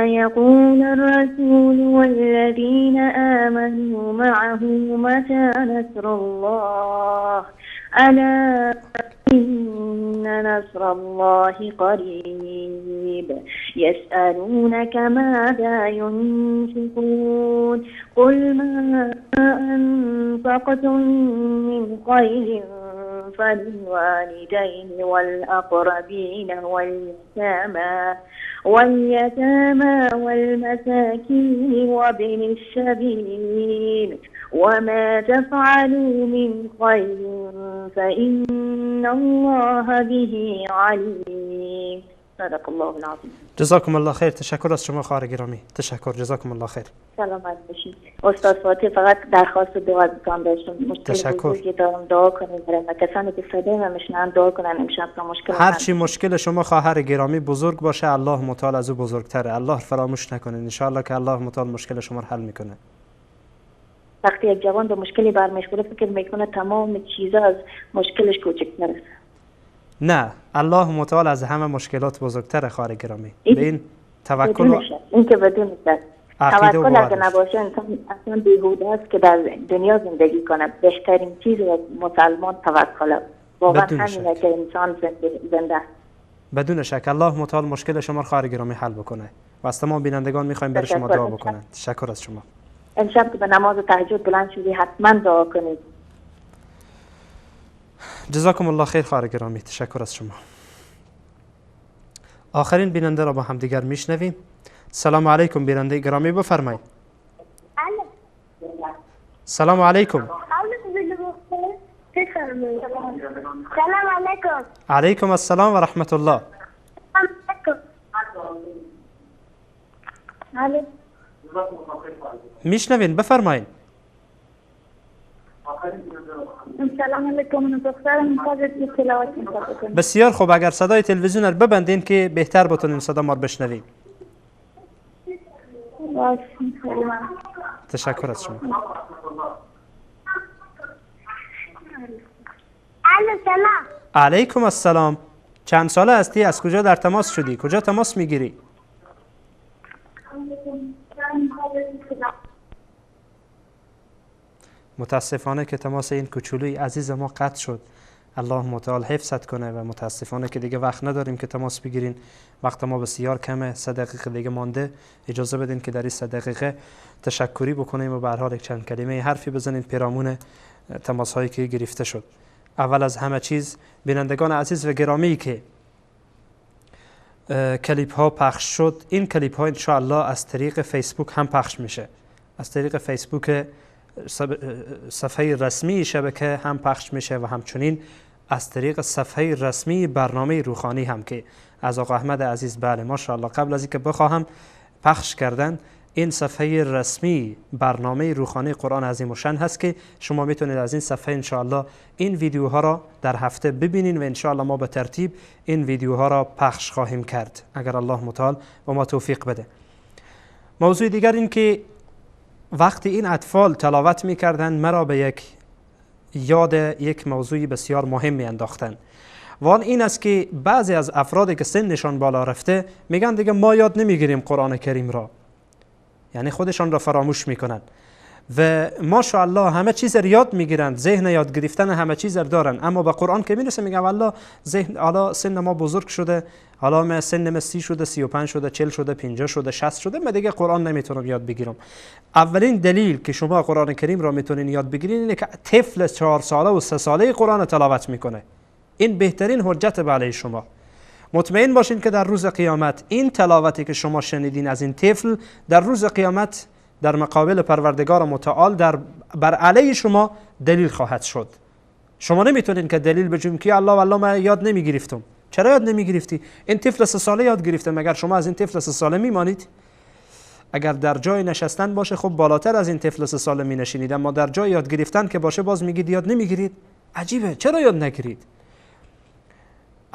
[SPEAKER 11] يقول الرسول والذين آمنوا معه متى نصر الله ألا إن نصر الله قريب. يسألونك ماذا ينفقون قل ما أنفقتم من خير فللوالدين والأقربين واليتامى والمساكين وابن السبيل وما تفعلوا من خير فإن الله به عليم. صدق الله العظیم.
[SPEAKER 1] جزاکم الله خیر. تشکر از شما خواهر گرامی. تشکر، جزاکم الله خیر.
[SPEAKER 11] سلامت باشید استاد فاطمه. فقط درخواست دعا ازتان داشتم. مشکل بزرگی دارم، دعا کنید برای کسانی که صدای من میشنن، دعا کنن امشب تا مشکل
[SPEAKER 1] هر چی مشکل شما خواهر گرامی بزرگ باشه، الله متعال از او بزرگتره. الله فراموش نکنید، ان شاء الله که الله متعال مشکل شما رو حل میکنه.
[SPEAKER 11] وقتی یک جوان به مشکلی برمیخوره فکر میکنه تمام چیزا از مشکلش کوچکتر است.
[SPEAKER 1] نه، الله متعال از همه مشکلات بزرگتره خواهر گرامی. به این توکل و
[SPEAKER 11] این که بدون توکل اگه نباشه انسان اصلا بیهوده است که در دنیا زندگی کنه. بهترین چیز مسلمان توکل، واقعا همینه که انسان زنده است.
[SPEAKER 1] بدون شک الله متعال مشکل شما خواهر گرامی حل بکنه و از تمام بینندگان میخوایم برای شما دعا بکنن. تشکر از شما.
[SPEAKER 11] امشب که به نماز تهجد بلند شدی حتما دعا کنید.
[SPEAKER 1] جزاکم الله خیر خواهر گرامی. تشکر از شما. آخرین بیننده را با همدیگر میشنویم. سلام علیکم بیننده گرامی، بفرمایید. سلام علیکم.
[SPEAKER 3] سلام علیکم.
[SPEAKER 1] علیکم السلام و رحمت الله. میشنوین، بفرمایید.
[SPEAKER 9] سلام علیکم. دخترم میخواد تلاوت کنه.
[SPEAKER 1] بسیار خوب، اگر صدای تلویزیون رو ببندین که بهتر بتونیم صدا ما رو بشنویم. تشکر از شما.
[SPEAKER 3] سلام
[SPEAKER 1] علیکم السلام. چند ساله هستی؟ از کجا در تماس شدی؟ کجا تماس میگیری؟ متاسفانه که تماس این کوچولوی عزیز ما قطع شد. الله متعال حفظت کنه و متاسفانه که دیگه وقت نداریم که تماس بگیرین. وقت ما بسیار کمه، 3 دقیقه دیگه مانده. اجازه بدین که در این 3 دقیقه تشکری بکنیم و به هر حال یک چند کلمه حرفی بزنیم پیرامون تماس هایی که گرفته شد. اول از همه چیز بینندگان عزیز و گرامی که کلیپ ها پخش شد، این کلیپ ها ان شاءالله از طریق فیسبوک هم پخش میشه. از طریق فیسبوک صفحه رسمی شبکه هم پخش میشه و همچنین از طریق صفحه رسمی برنامه روخانی هم که از آقا احمد عزیز، بله ماشاءالله قبل از اینکه بخواهم پخش کردن، این صفحه رسمی برنامه روخانی قرآن عظیم الشان هست که شما میتونید از این صفحه انشاءالله این ویدیوها را در هفته ببینین و انشاءالله ما به ترتیب این ویدیوها را پخش خواهیم کرد اگر الله متعال و ما توفیق بده. موضوع دیگر این که وقتی این اطفال تلاوت میکردن مرا به یک یاد یک موضوع بسیار مهم میانداختن و آن این است که بعضی از افرادی که سنشان بالا رفته میگن دیگه ما یاد نمیگیریم قرآن کریم را، یعنی خودشان را فراموش میکنن و ماشاءالله همه چیز را یاد میگیرند، ذهن یاد گرفتن همه چیز را دارن، اما به قرآن که میرسه میگه والله ذهن حالا سن ما بزرگ شده، حالا ما سن ما 30 شده، 35 شده، 40 شده، 50 شده، 60 شده، من دیگه قرآن نمیتونم یاد بگیرم. اولین دلیل که شما قرآن کریم را میتونین یاد بگیرین اینه که طفل 4 ساله و 3 ساله قرآن تلاوت میکنه. این بهترین حجت علیه شما. مطمئن باشین که در روز قیامت این تلاوتی که شما شنیدین از این طفل در روز قیامت در مقابل پروردگار متعال در بر علیه شما دلیل خواهد شد. شما نمیتونین که دلیل بجویم که الله والله من یاد نمیگرفتم. چرا یاد نمیگرفتی؟ این طفل 3 ساله یاد گرفته، مگر شما از این طفل 3 ساله میمانید؟ اگر در جای نشستن باشه خب بالاتر از این طفل 3 ساله مینشینید، اما در جای یاد گرفتن که باشه باز میگید یاد نمیگیرید. عجیبه، چرا یاد نگیرید؟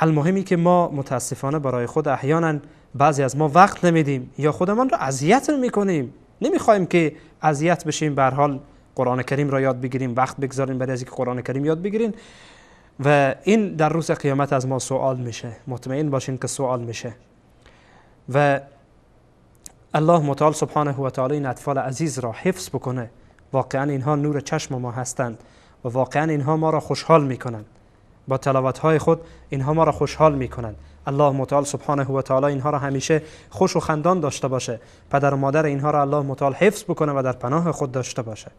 [SPEAKER 1] المهمی که ما متاسفانه برای خود احیانا بعضی از ما وقت نمیدیم یا خودمان را اذیت میکنیم، نمیخوایم که اذیت بشیم، به هر حال قرآن کریم را یاد بگیریم، وقت بگذاریم برای از اینکه قرآن کریم یاد بگیریم و این در روز قیامت از ما سوال میشه. مطمئن باشین که سوال میشه و الله متعال سبحانه و تعالی این اطفال عزیز را حفظ بکنه. واقعا اینها نور چشم ما هستند و واقعا اینها ما را خوشحال میکنند. با تلاوت های خود اینها ما را خوشحال میکنند. الله متعال سبحانه و تعالی اینها را همیشه خوش و خندان داشته باشه. پدر و مادر اینها را الله متعال حفظ بکنه و در پناه خود داشته باشه.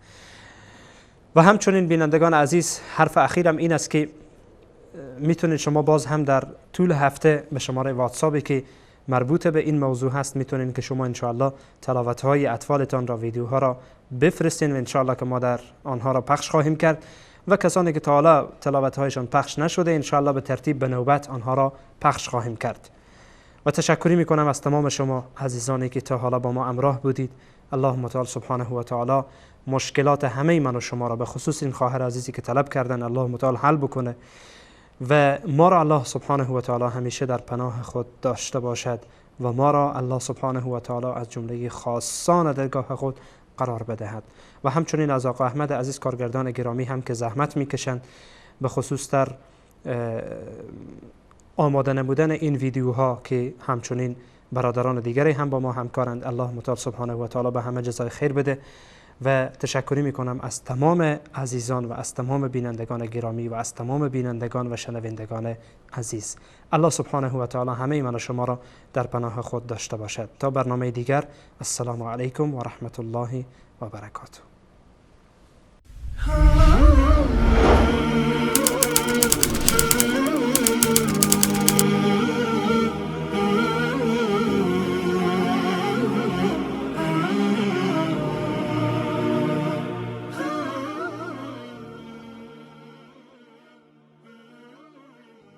[SPEAKER 1] و همچنین بینندگان عزیز، حرف اخیرم این است که میتونید شما باز هم در طول هفته به شماره واتساپی که مربوط به این موضوع هست میتونید که شما انشاءالله تلاوت های اطفالتان را، ویدیوها را بفرستین و انشاءالله که ما در آنها را پخش خواهیم کرد و کسانی که تا حالا تلاوت هایشان پخش نشده انشاءالله به ترتیب به نوبت آنها را پخش خواهیم کرد. و تشکری میکنم از تمام شما عزیزانی که تا حالا با ما همراه بودید. الله متعال سبحانه و تعالی مشکلات همه من و شما را، به خصوص این خواهر عزیزی که طلب کردن، الله متعال حل بکنه و ما را الله سبحانه و تعالی همیشه در پناه خود داشته باشد و ما را الله سبحانه و تعالی از جمله خاصان درگاه خود قرار بدهد. و همچنین از آقا احمد عزیز کارگردان گرامی هم که زحمت میکشند به خصوص در آماده نمودن این ویدیوها که همچنین برادران دیگری هم با ما همکارند. الله متعال سبحانه و تعالی به همه جزای خیر بده و تشکری میکنم از تمام عزیزان و از تمام بینندگان گرامی و از تمام بینندگان و شنوندگان عزیز. الله سبحانه و تعالی همه من و شما را در پناه خود داشته باشد. تا برنامه دیگر، السلام علیکم و رحمت الله و برکاته.